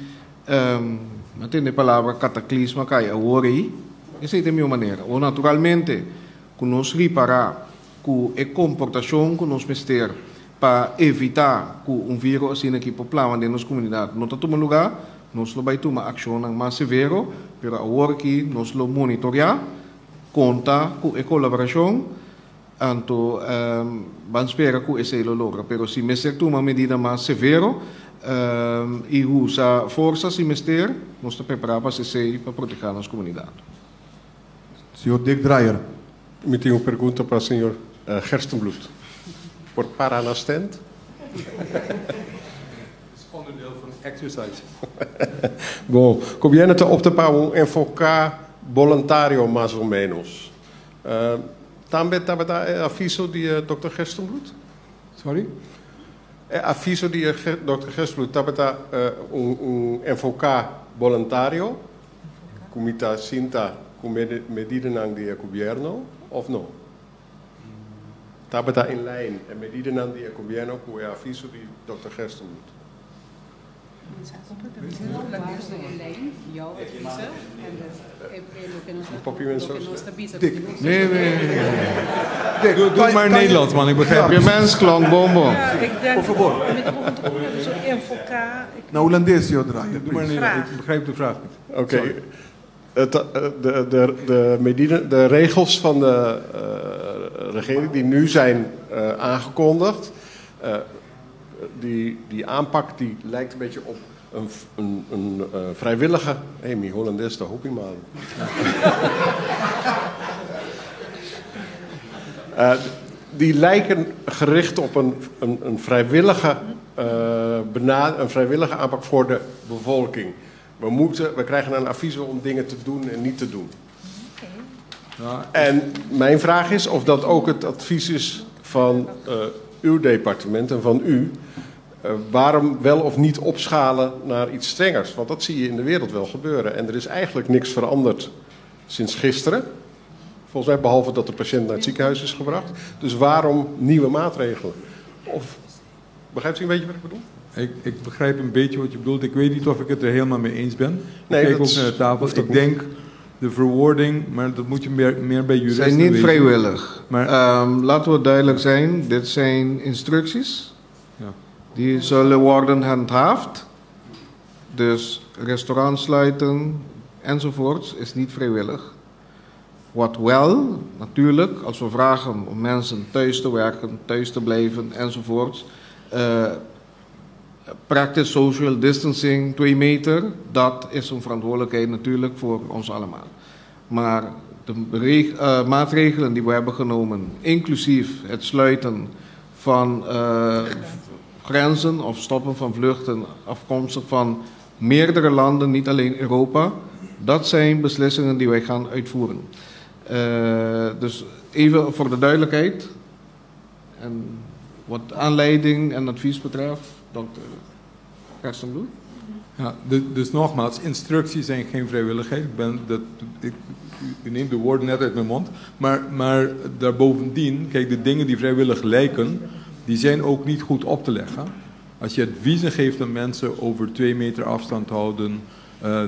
mi a tende e palabra kataklisma kai awor ei, esei ta e mihó manera. O naturalmente ku nos ripará ku e komportashon ku nos mester pa evitá ku un viro asina aki por plama den nos komunidat no ta tuma lugá, nos lo bai tuma akshonnan mas severo, pero awor aki nos lo monitoreá, konta ku e kolaborashon, anto ban spera ku esei lo logra. Pero si mester tuma medida mas severo i usa forsa si mester, nos ta prepará pa hasi esei pa protehá nos komunidat. Señor Dick Drayer. Mi tin un pregunta pa señor Gerstenbluth. Por para na stand? Is onderdeel van exercise. Bon, gobierno ta opta pa un enfoca boluntario mas o menos. Tambe tabata e aviso di Dòkter Gerstenbluth? Sorry? E aviso di Dòkter Gerstenbluth tabata un enfoca boluntario? Ku mi ta sinta ku medidanan di e gobierno of no? Tabata in lijn e medidanan di e gobierno ku e aviso di Dòkter Gerstenbluth? Doe maar Nederlands man, ik begrijp het. Mens klonk bonbon. Por favor. Na Hulandes, señor Draaier, please. Ik begrijp de vraag niet. Oké. De, de, de regels van de regering die nu zijn aangekondigd, die, die aanpak die lijkt een beetje op een, een, een vrijwillige. Hé, hey, mi Holandes, daar hoop ik maar. Die lijken gericht op een, een, een vrijwillige, een vrijwillige aanpak voor de bevolking. We, moeten, we krijgen een advies om dingen te doen en niet te doen. Ja. En mijn vraag is of dat ook het advies is van uw departement en van u. Waarom wel of niet opschalen naar iets strengers? Want dat zie je in de wereld wel gebeuren. En er is eigenlijk niks veranderd sinds gisteren. Volgens mij behalve dat de patiënt naar het ziekenhuis is gebracht. Dus waarom nieuwe maatregelen? Of, begrijpt u een beetje wat ik bedoel? Ik, ik begrijp een beetje wat je bedoelt. Ik weet niet of ik het er helemaal mee eens ben. Nee, ik kijk dat ook naar de tafel. hoeft ook Ik denk de verwoording, maar dat moet je meer, meer bij juristen Zijn niet weten. vrijwillig. Maar, Laten we duidelijk zijn, dit zijn instructies. Ja. Die zullen worden gehandhaafd. Dus restaurants sluiten enzovoorts is niet vrijwillig. Wat wel, natuurlijk, als we vragen om mensen thuis te werken, thuis te blijven enzovoorts. Practice social distancing, 2 meter, dat is een verantwoordelijkheid natuurlijk voor ons allemaal. Maar de maatregelen die we hebben genomen, inclusief het sluiten van grenzen of stoppen van vluchten afkomstig van meerdere landen, niet alleen Europa, dat zijn beslissingen die wij gaan uitvoeren. Dus even voor de duidelijkheid, en wat aanleiding en advies betreft, dokter Gerstenbluth. Ja, dus nogmaals, instructies zijn geen vrijwilligheid. Ik ben, dat, ik, u neemt de woorden net uit mijn mond. Maar, maar daarbovendien, kijk, de dingen die vrijwillig lijken, Die zijn ook niet goed op te leggen. Als je adviezen geeft aan mensen over 2 meter afstand houden,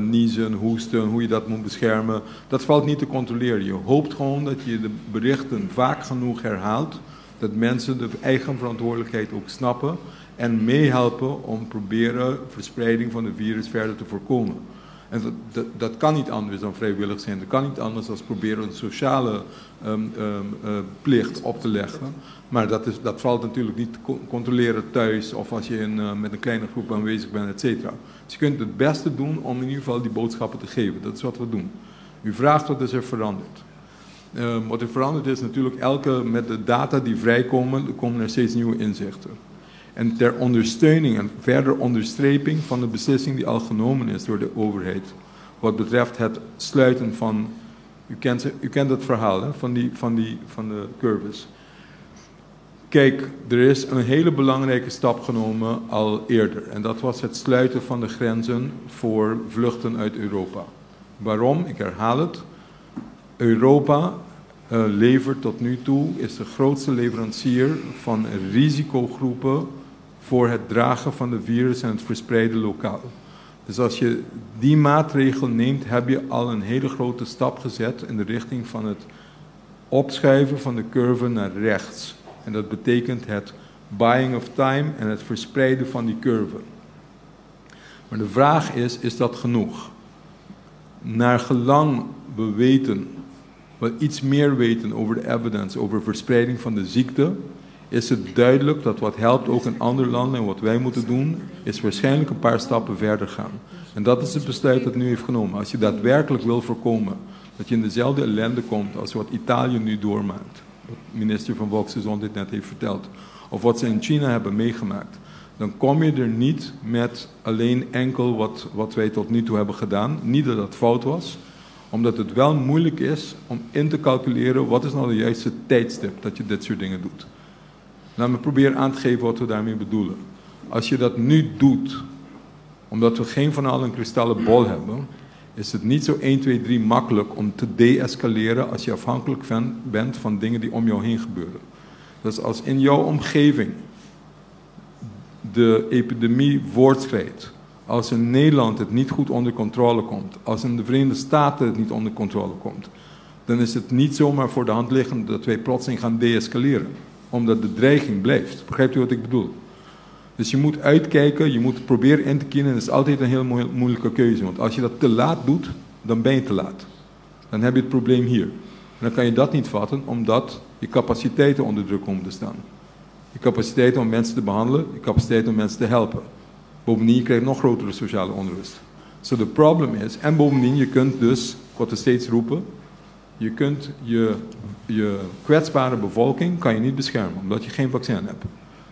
niezen, hoesten, hoe je dat moet beschermen, dat valt niet te controleren. Je hoopt gewoon dat je de berichten vaak genoeg herhaalt, dat mensen de eigen verantwoordelijkheid ook snappen en meehelpen om proberen verspreiding van de virus verder te voorkomen. En dat kan niet anders dan vrijwillig zijn. Dat kan niet anders dan proberen een sociale plicht op te leggen. Maar dat valt natuurlijk niet te controleren thuis of als je met een kleine groep aanwezig bent, et cetera. Dus je kunt het beste doen om in ieder geval die boodschappen te geven. Dat is wat we doen. U vraagt: wat is er veranderd? Wat er veranderd is natuurlijk, met de data die vrijkomen, er komen er steeds nieuwe inzichten. En ter ondersteuning en verder onderstreping van de beslissing die al genomen is door de overheid, wat betreft het sluiten van, u kent het verhaal, hè, van de curves. Kijk, er is een hele belangrijke stap genomen al eerder. En dat was het sluiten van de grenzen voor vluchten uit Europa. Waarom? Ik herhaal het. Europa levert tot nu toe, is de grootste leverancier van risicogroepen voor het dragen van de virus en het verspreiden lokaal. Dus als je die maatregel neemt, heb je al een hele grote stap gezet in de richting van het opschuiven van de curve naar rechts. En dat betekent het buying of time en het verspreiden van die curve. Maar de vraag is, is dat genoeg? Naar gelang we weten, we iets meer weten over de evidence, over verspreiding van de ziekte, is het duidelijk dat wat helpt ook in andere landen en wat wij moeten doen, is waarschijnlijk een paar stappen verder gaan. En dat is het besluit dat nu heeft genomen. Als je daadwerkelijk wil voorkomen dat je in dezelfde ellende komt als wat Italië nu doormaakt, wat minister van Volksgezondheid net heeft verteld, of wat ze in China hebben meegemaakt, dan kom je er niet met alleen enkel wat wij tot nu toe hebben gedaan. Niet dat dat fout was, omdat het wel moeilijk is om in te calculeren wat is nou de juiste tijdstip dat je dit soort dingen doet. Laat me proberen aan te geven wat we daarmee bedoelen. Als je dat nu doet, omdat we geen van allen een kristallen bol hebben, is het niet zo 1, 2, 3 makkelijk om te deescaleren als je afhankelijk bent van dingen die om jou heen gebeuren. Dus als in jouw omgeving de epidemie voortschrijdt, als in Nederland het niet goed onder controle komt, als in de Verenigde Staten het niet onder controle komt, dan is het niet zomaar voor de hand liggend dat wij plotseling gaan deescaleren, omdat de dreiging blijft. Begrijpt u wat ik bedoel? Dus je moet uitkijken, je moet proberen in te kienen. En dat is altijd een heel moeilijke keuze. Want als je dat te laat doet, dan ben je te laat. Dan heb je het probleem hier. En dan kan je dat niet vatten, omdat je capaciteiten onder druk komen te staan. Je capaciteit om mensen te behandelen, je capaciteit om mensen te helpen. Bovendien, je krijgt nog grotere sociale onrust. So the problem is, en bovendien, je kunt dus, wat we steeds roepen, je kunt je kwetsbare bevolking kan je niet beschermen, omdat je geen vaccin hebt.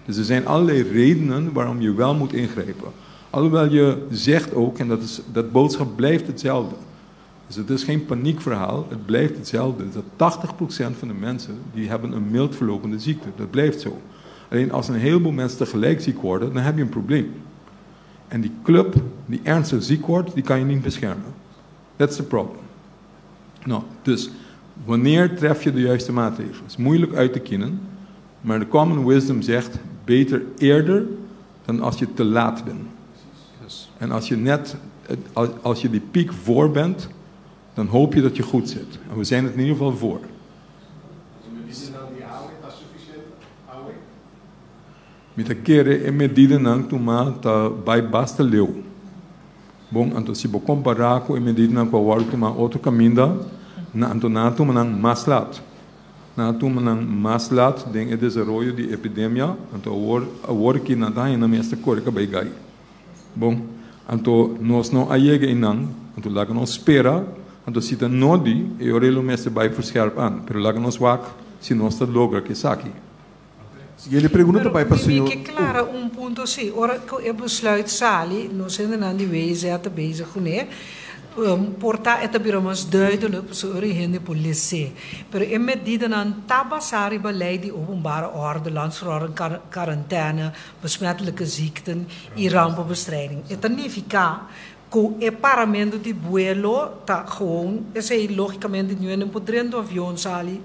Dus er zijn allerlei redenen waarom je wel moet ingrijpen. Alhoewel je zegt ook, en dat boodschap blijft hetzelfde. Dus het is geen paniekverhaal, het blijft hetzelfde. Dat 80% van de mensen die hebben een mild verlopende ziekte. Dat blijft zo. Alleen als een heleboel mensen tegelijk ziek worden, dan heb je een probleem. En die club die ernstig ziek wordt, die kan je niet beschermen. That's the problem. Nou, dus wanneer tref je de juiste maatregelen? Het is moeilijk uit te kienen, maar de common wisdom zegt beter eerder dan als je te laat bent. En als je net, als je die piek voor bent, dan hoop je dat je goed zit. En we zijn het in ieder geval voor. Suficiente? Mi ta kere e medidanan tumá ta bai basta leu. Bon, anto si bo kompará ku e medidanan ku a wòrdu tumá otro kaminda, na anto nan a tuma nan mas lat. Nan a tuma nan mas lat den e desaroyo di epidemia, anto awor ku nan ta na mester kore kabei gai. Bon, anto nos no a yega einan, anto laga nos spera, anto si ta nodi, e ora lo mester bai verscherp aan, pero laga nos wak si nos ta logra ku esaki. Siguiente pregunta bai pa señor. Mi ke klara un punto si. Ora ku e besluit sali, nos ta di WZ bezig kuné. Por ta e ta bira mas duidelijk, pasobra hende por lesa. Pero e medidanan ta basá riba lei di openbare orde, landsverordening, quarantaine, besmettelijke ziekten i rampenbestrijding. E ta nifiká ku e paramentu di vuelo ta gewoon, esei lógikamente no por drenta avion sali.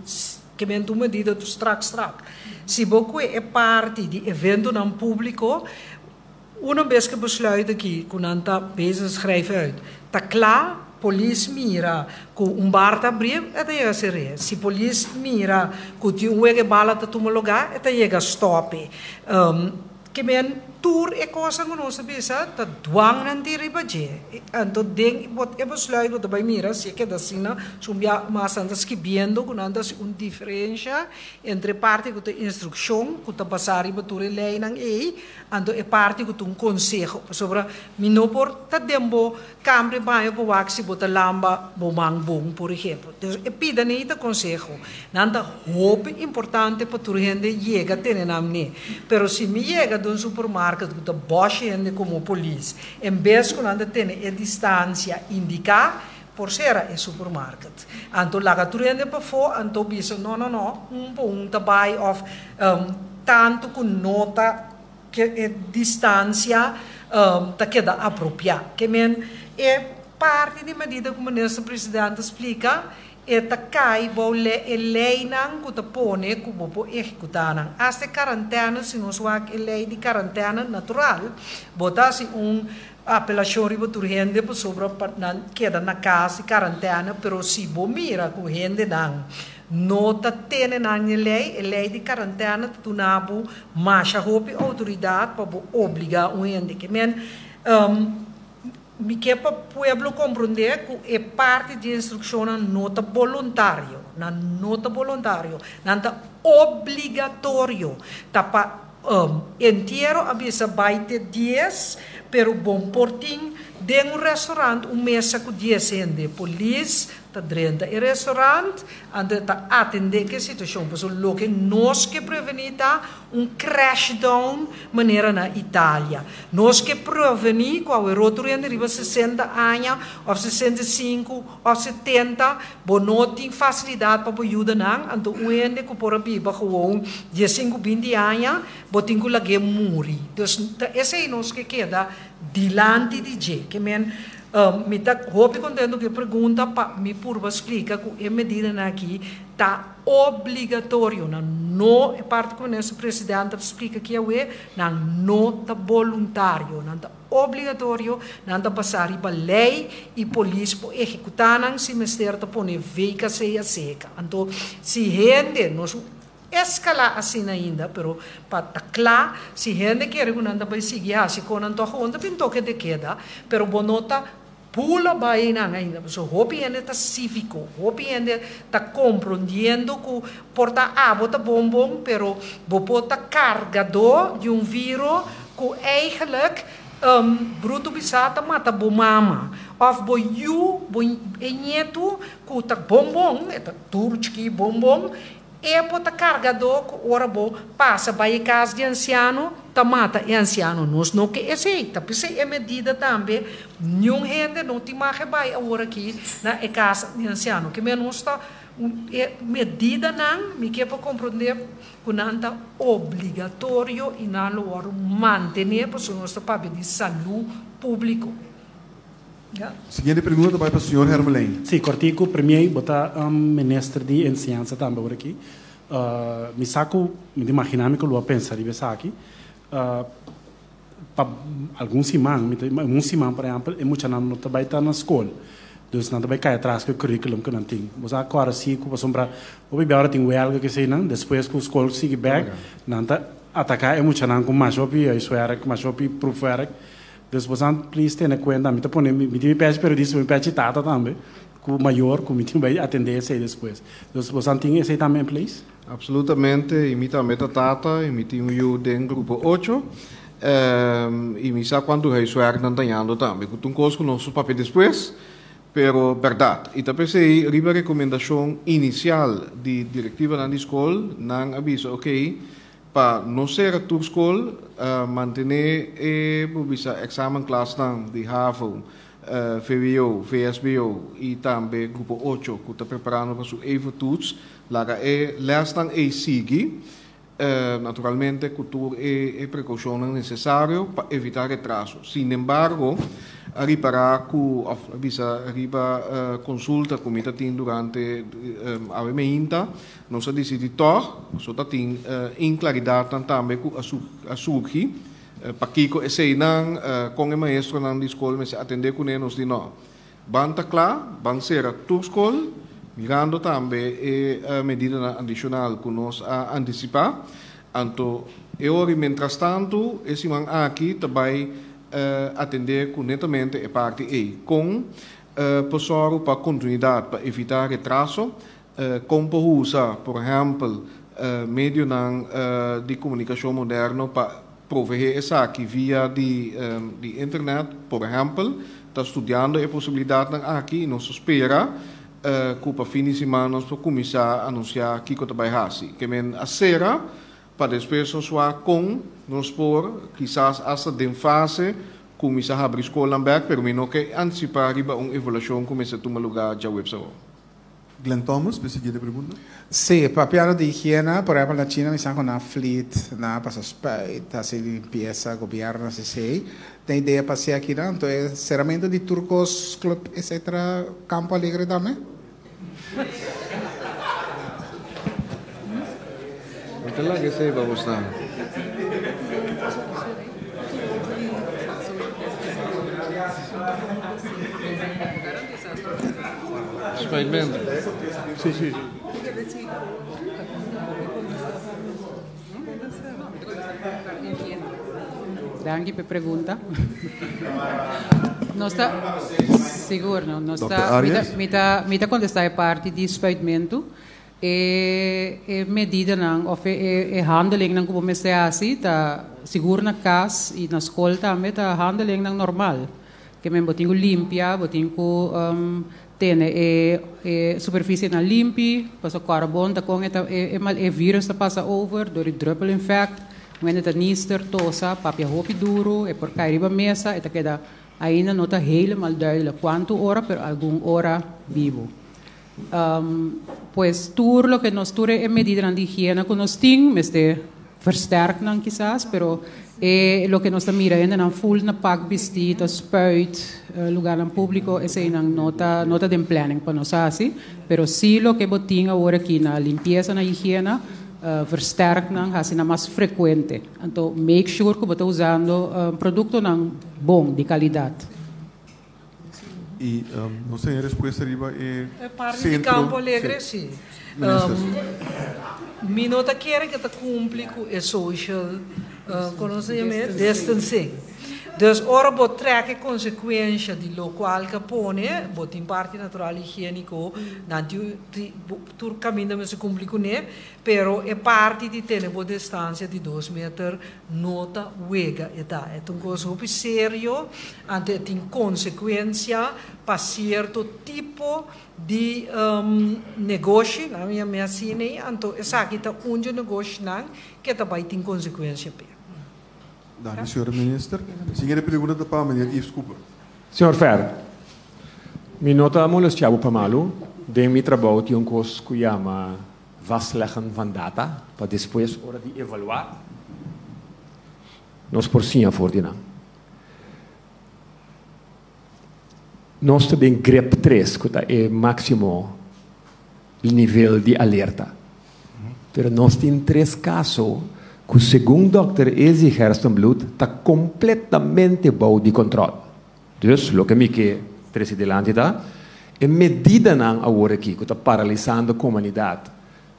Ke men tur medida tur strak strak. Si bo kue e parti di eventonan públiko, una bes ku e besluit aki ku nan ta bezig schrijf uit ta kla, polis mira ku un bar ta abrí, e ta yega ser'é. Si polis mira ku tin un wega e bala ta tuma lugá, e ta yega stòp e. Ke men tur e kosnan ku nos ta bisa ta dwangnan di riba dje. Anto den e besluit bo ta bai mira si e keda asina, su un bia mas nan ta skibiendo ku nan ta hasi un diferensha entre e parti ku ta instrukshon ku ta basá riba tur e leinan ei, anto e parti ku ta un konseho. Pasobra mi no por ta den bo Cambia baño pa wak si bo ta lamba bo man bon, por ehempel. Dus e pida nei ta conseho. Nan ta hopi importante pa tur hende yega tene nan mne. Pero si mi yega den un supermarket cu ta boshi hende como polis, en bes cu nan ta tene e distancia indica, por cera e supermarket. Anto laga tur hende pafo, anto bisa no no no, un pa un ta bay of tanto cu no ta Ke e distansia ta keda apropiá. Ke men e parti di medida ku Minister Presidente a splika, e ta kai bou e leinan ku ta pone ku bo por ehekutá nan. Asta e karantèna, si nos wak e lei di karantèna natural, bo ta hasi un apelashon riba tur hende pasobra pa nan keda na kas di karantèna, pero si bo mira ku hendenan No ta tene nan n'e lei. E lei di karantèna ta duna bo masha hopi outoridat pa bo obligá un hende. Ke men, mi ke pa pueblo komprondé ku e parti di instrukshonnan no ta boluntario. Nan no ta boluntario. Nan ta obligatorio. Ta pa entiero a bisa bai te dies, pero bon por tin den un restaurant un mesa ku dies hende. Polis Ta drenta e restaurant, anto e ta atendé ku e situashon. Pasobra loke nos ke prevení ta un crash down manera na Italia. Nos ke prevení ku awe roto rende riba 60 aña òf 65 òf 70, bo no tin fasilidat pa bo yuda nan, anto un hende ku por a biba gewoon 15, 20 aña, bo tin ku lag'é muri. Dus ta esei nos ke keda dilanti di dje. Ke men. Mi ta hopi contento cu e pregunta pa mi purba splica cu e medidanan aki ta obligatorio. Nan no, e parti cu Minister President a splica aki awe, nan no ta boluntario, nan ta obligatorio, nan ta basa riba ley y polis por ehecuta nan si mester ta pone VKC acerca. Anto si hende, nos Escala asina ainda, pero pa ta cla, si hende kere cu nan ta bay sigui haci con nan toh gewoon ta bin toke de keda, pero bo no ta bula bay einan ainda, pasobra hopi hende ta civico, hopi hende ta comprondiendo cu por ta abo ta bon bon, pero bo por ta cargador di un viro cu eigenlijk bruto bisa ta mata bo mama of bo yu, bo e nieto cu ta bon bon, e ta duro chiki bon bon, E bo ta kargadó ku ora bo pasa bai e kas di ansiano ta mata e ansiano. Nos no ke esei. Ta p'esei e medida tambe niun hende no tin mag e bai awor aki na e kas di ansiano. Ke menos ta e medidanan mi ke pa komprondé ku nan ta obligatorio i nan lo wòrdu mantené pasobra nos ta papia di salú públiko. Siguiente pregunta ta bai pa señor Hermelijn. Sí, kòrtiku, Premier, bo ta minister di enseñansa tambe awor aki. Mi sa ku, mi ta imaginá mi ku lo a pensa riba esaki. Pa algun siman, mi ta un siman por ehèmpel, e muchanan no ta bai ta na skol. Dus nan ta bai kai atras ku e curriculum ku nan tin. Bo sa kòrda si ku pasobra hopi bia ora tin wèlga keseinan, despues ku skol sigui bèk, nan ta ataká e muchanan ku masha hopi huiswerk, masha hopi proefwerk. Dus bosan please tene cuenta, mi ta pone, mi tin mi pechi periodista, mi pechi tata tambe, cu mayor cu mi tin bay atende esey despues. Dus bosan tin esey tambe in place? Absolutamente, y mi tambe ta tata y mi tin un yu den grupo ocho, y mi sa cuanto huiswerk nan ta yando tambe, cu ta un cos cu nos lo papia despues, pero berdad. Y ta p'esey riba recomendacion inicial di directivanan di scol, nan a bisa ok, Pa no sera tur skol, mantené e bo bisa èksamenklasnan di havo, vwo, vsbo i tambe grupo ocho ku ta preparando pa su evo-toets, laga e lèsnan ei sigui, naturalmente ku tur e prekoushonnan nesesario pa evitá retraso. Sinembargo, a ripará ku òf a bisa riba konsulta ku mi ta tin durante awe meinta, nos a disidí tòg, pasobra ta tin inklaridatnan tambe ku a surgi, pakiko eseinan, kon e maestronan di skol mester atendé kuné, nos di nò. Ban ta kla, ban sera tur skol, mirando tambe e medidanan adishonal ku nos a antisipá. Anto e ora i mientrastantu e siman aki ta bai atendé ku netamente e parti ei. Kon por sòru pa kontinuidat, pa evitá retraso? Kon por usa, por ehèmpel, medionan di komunikashon moderno pa proveé esaki via di internet, por ehèmpel? Ta studiando e posibilidatnan aki i nos ta spera ku pa fin di siman nos por kuminsá anunsiá kiko ta bai hasi. Ke men a sera pa despues nos wak kon nos por, kisas asta den fase, kuminsá habri skolnan bèk, pero mi no ke antisipá riba un evaluashon ku mester tuma lugá djaweps awor. Glenn Thomas, p'e siguiente pregunta. Sí, papiando di higiena, por ehempel na China mi sa cu nan fleet, nan a pasa spuit, haci limpieza, gobierno haci esey. Ten idea pa haci aki nan? Enton e ceramento di tur cos, club etcetera, Campo Alegre tambe? Mi ta laga esey pa bo sa. Spuitmento. Sí, sí. Danki p'e pregunta. Nos ta sigur no. Nos ta mi ta mi ta mi ta kontestá e parti di spuitmentu. E e medidanan òf e e handelingnan ku bo mester hasi ta sigur na kas i na skol tambe ta handelingnan normal. Ke men bo tin ku limpia, bo tin ku tene e e superfisienan limpi, pasobra kòrbon ta kon e ta e e virus ta pasa over dor di druppel infect. Un hende ta nister, tosa, papia hopi duru, e por kai riba mesa, e ta keda ainda no ta helemaal duidelijk kuantu ora, pero algun ora bibu. Pues tur loke nos, tur e medidanan di higiena ku nos tin mester versterk nan kisas, pero e loke nos ta mira hendenan ful na pak bistí, ta spuit lugarnan públiko, eseinan no ta no ta den planning pa nos hasi, pero sí loke bo tin awor aki na limpiesa, na higiena, versterk nan, hasi nan mas frekuente. Anto make sure ku bo ta usando produktonan bon, di kalidat. Y nos tin e respuesta riba e E parti di Campo Alegre si. Mi no ta kere ke ta cumpli cu e social, con nos ta yama e? Distancing. Dus ora bo trek e consecuencia di locual ke a pone, bo tin parti natural higienico, nan tin tur caminda mester cumpli cune, Pero e parti di tene bo distancia di dos meter no ta wega e ta. E ta un cos hopi serio, anto e tin consecuencia pa cierto tipo di negoshi, nan mi yam'e asina ei, anto esaki ta un dje negoshinan ke ta bay tin consecuencia p'e. Danki, señora Minister. Siguiente pregunta ta pa meneer Yves Cooper. Señor Fer, mi no ta molestia bo pa malu. Den mi trabou tin un kos ku yama vastleggen van data pa despues ora di evaluá nos por siña for di nan. Nos ta den grep tres ku ta e máksimo nivel di alerta. Pero nos tin tres kaso ku segun dòkter Izzy Gerstenbluth ta kompletamente bou di kòntròl. Dus loke mi ke trese dilanti ta e medidanan awor aki ku ta paralisando komunidat,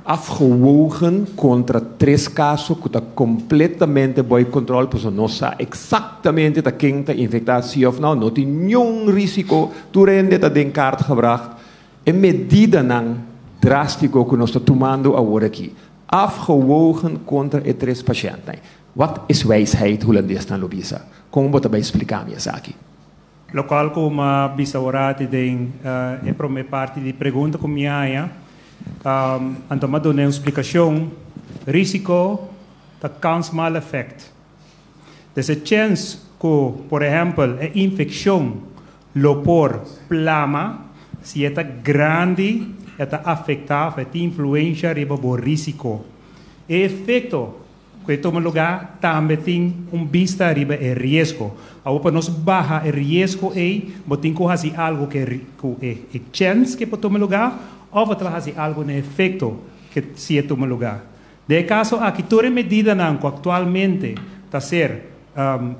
afgewogen kontra tres kaso ku ta kompletamente bou di kòntròl pasobra nos sa eksaktamente ta ken ta infektá si òf nò, no tin niun risiko, tur hende ta den kaart gebracht. E medidanan drástiko ku nos ta tumando awor aki, afgewogen kontra e tres pashèntnan. Wat is wijsheid, Hulandesnan lo bisa. Kon bo ta bai splika mi esaki? Lokual ku mi a bisa orati den e promé parti di pregunta ku mi haña, anto mi a duna e un splikashon, Risiko ta kans mal effect. Dus e chèns ku, por ehèmpel, e infekshon lo por plama, si e ta grandi, e ta afektá òf e tin influensha riba bo risiko. E efekto. ku e tuma lugá tambe tin un bista riba e riesgo. Awor pa nos baha e riesgo ei bo tin ku hasi algu ku e e chèns ku e por tuma lugá òf bo ta hasi algu na efekto ku si e tuma lugá. Den e kaso aki tur e medidanan ku aktualmente ta ser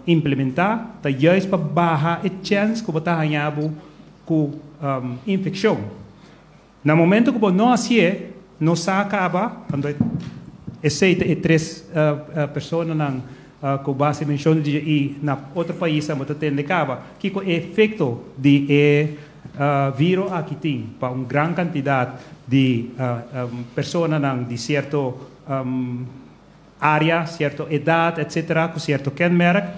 implementá ta juist pa baha e chèns ku bo ta haña bo ku infekshon. Na momento ku bo no hasié, no sa kaba, anto esei ta e tres personanan ku bo hasi menshon di dje i na otro paisnan bo ta tende kaba kiko e efekto di e viro aki tin pa un gran kantidat di personanan di sierto área, sierto edat, etsetera, ku sierto kenmerk.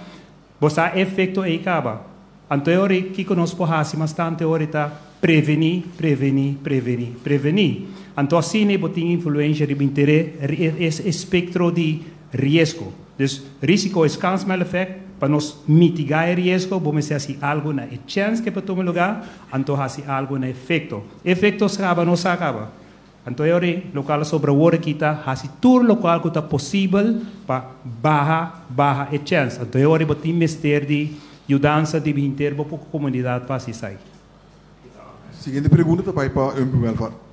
Bo sa e efekto ei kaba. Anto e ora ei kiko nos por hasi mas tantu e ora ei ta prevení, prevení, prevení, prevení. Anto asina ei bo tin influensha riba intere e espektro di riesgo. Dus risiko is kans mal efekt, pa nos mitigá e riesgo bo mester hasi algu na e chèns ke por tuma lugá, anto hasi algu na efekto. Efekto skaba no sa kaba. Anto e ora ei, lokual a sobra wor aki ta hasi tur lokual ku ta posibel pa baha baha e chèns. Anto e ora ei bo tin mester di yudansa di henter bo komunidat pa hasi esaki. Siguiente pregunta ta bai pa Umpi Welvaart.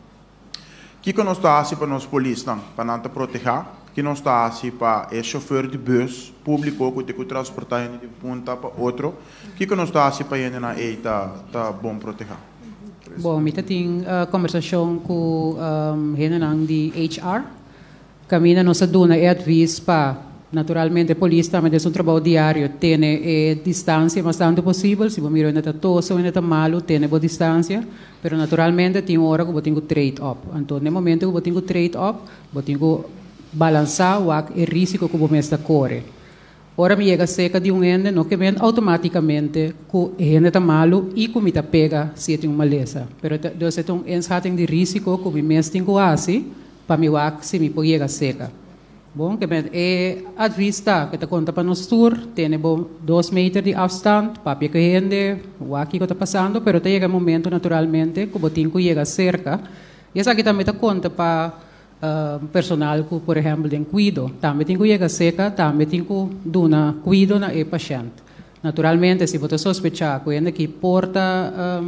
Kiko nos ta hasi pa nos polisnan pa nan ta protehá? Ki nos ta hasi pa e shofèr di bùs públiko ku tin ku transportá hende di un punta pa otro? Kiko nos ta hasi pa hendenan ei ta ta bon protehá? Bon, mi ta tin kombersashon ku hendenan di HR. Kaminda nos a duna e advis pa, naturalmente polis tambe den su trabou diario tene e distansia mas tantu posibel. Si bo mira hende ta tosa o hende ta malu, tene bo distansia. Pero naturalmente tin ora ku bo tin ku trade op. Anto n'e momento ku bo tin ku trade op, bo tin ku balansá wak e risiko ku bo mes ta kore. Ora mi yega serka di un hende no ke men outomátikamente ku e hende ta malu i ku mi ta pega si e tin un malesa. Pero ta dus e ta un inschatting di risiko ku mi mes tin ku hasi pa mi wak si mi por yega serka. Bon, ke men e advis ta ke ta konta pa nos tur, tene bo dos meter di afstand, papia ku e hende, wak kiko ta pasando, pero ta yega e momento naturalmente ku bo tin ku yega serka. I esaki tambe ta konta pa Personal ku por ehèmpel den kuido tambe tin ku yega seka, tambe tin ku duna kuido na e pashènt. Naturalmente si bo ta sospechá ku hende aki por ta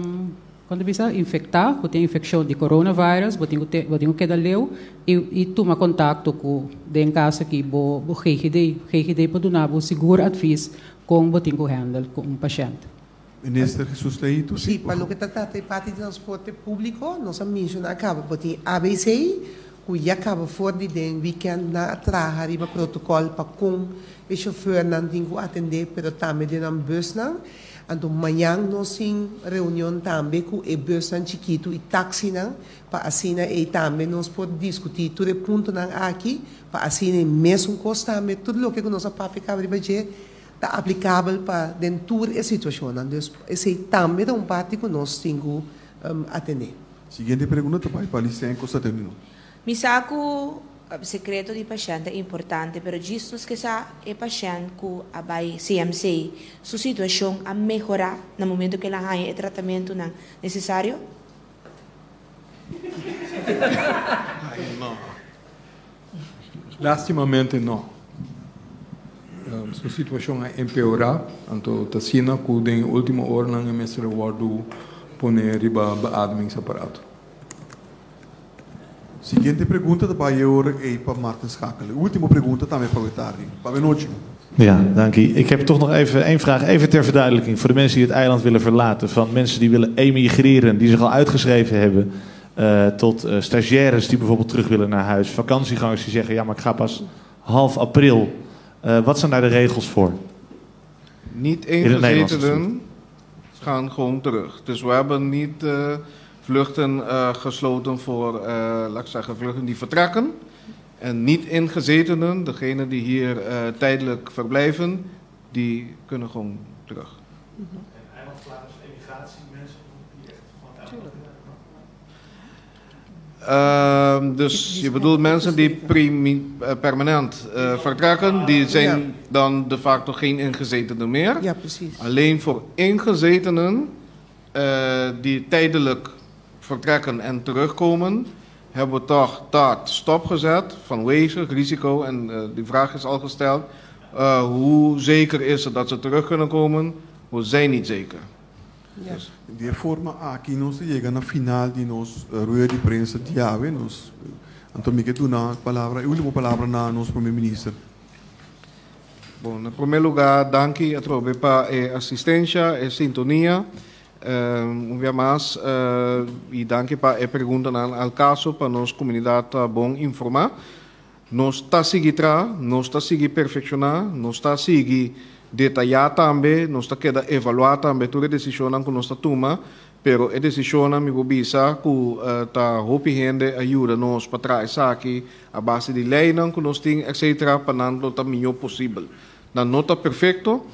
kon ta bisa infektá, ku tin infekshon di coronavirus, bo tin ku bo tin ku keda leu i i tuma kontakto ku den kaso aki bo bo GGD. GGD por duna bo sigur advis kon bo tin ku hèndel ku un pashènt. Minister Jesus Leito, Sí, pa loke ta trata e parti di transporte públiko, nos a menshoná kaba bo tin ABC ku ya kaba for di den wikènt nan a traha riba protokòl pa kon e shofèrnan tin ku atendé pero tambe den nan bùsnan. Anto mañan nos tin reunion tambe ku e bùsnan chikitu i taksinan pa asina ei tambe nos por diskutí tur e puntonan aki pa asina e mesun kos tambe tur loke ku nos a papia kaba riba dje Ta aplikabel pa den tur e situashonnan. Dus esei tambe ta un parti ku nos tin ku atendé. Siguiente pregunta ta bai pa Licen Constantino. Mi sa ku sekreto di pashènt ta importante, pero djis nos ke sa e pashènt ku a bai CMC su situashon a mehorá na momento ku el a haña e tratamentunan nesesario? Lastimamente no. Su situacion a empeora, anto ta asina cu den e ultimo oranan e mester a wordo pone riba beademingsapparato. Siguiente pregunta ta bay e ora ey pa Martin Schakel. E ultimo pregunta tambe pa we tardi. Pa we nochi. Ja, dank u. Ik heb toch nog even één vraag, even ter verduidelijking voor de mensen die het eiland willen verlaten. Van mensen die willen emigreren, die zich al uitgeschreven hebben. Eh, tot eh, stagiaires die bijvoorbeeld terug willen naar huis. Vakantiegangers die zeggen, ja, maar ik ga pas half april. Eh, wat zijn daar de regels voor? Niet ingezetenen gaan gewoon terug. Dus we hebben niet vluchten gesloten voor, laat ik zeggen, vluchten die vertrekken. En niet ingezetenen, degene die hier tijdelijk verblijven, die kunnen gewoon terug. En eilandverlaters, emigratie, mensen die echt van het Uh, dus je bedoelt mensen die eh, permanent uh, vertrekken, die zijn ja. dan de facto geen ingezetenen meer. Ja, precies. Alleen voor ingezetenen uh, die tijdelijk vertrekken en terugkomen, hebben we toch dat stopgezet vanwege het risico, en die vraag is al gesteld, hoe zeker is het dat ze terug kunnen komen? We zijn niet zeker. Ja. Dus. Di forma aki nos a yega na final di nos rueda di prensa di awe. Nos, anto mi ke duna palabra, e último palabra na nos promé minister. Bon, na promé lugá, danki atrobe pa e asistensia, e sintonia. Un bia mas, i danki pa e preguntanan al kaso pa nos komunidat ta bon informá. Nos ta sigui traha, nos ta sigui perfekshoná, nos ta sigui detayá tambe, nos ta keda evaluá tambe tur e desishonnan ku nos ta tuma, pero e desishonnan mi por bisa ku ta hopi hende a yuda nos pa traha esaki a base di leinan ku nos tin etcetera pa nan lo ta mihó posibel. Nan no ta perfekto,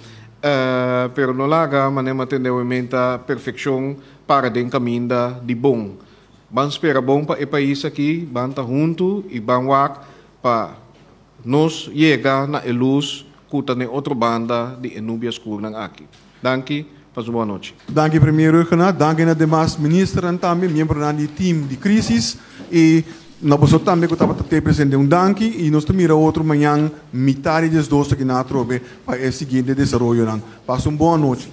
pero no laga manera mi a tende awementa perfekshon para den kaminda di bon. Ban spera bon pa e pais aki, ban ta huntu i ban wak pa nos yega na e lus ku ta n'e otro banda di e nubia skurnan aki. Danki, pasa un bon anochi. Danki Premier Rhuggenaath, danki na demas ministernan tambe, miembronan di team di crisis i na boso tambe ku tabata te presente un danki i nos ta mira otro mañan mitad di diesdos aki na atrobe pa e siguiente desaroyonan. Pasa un bon anochi.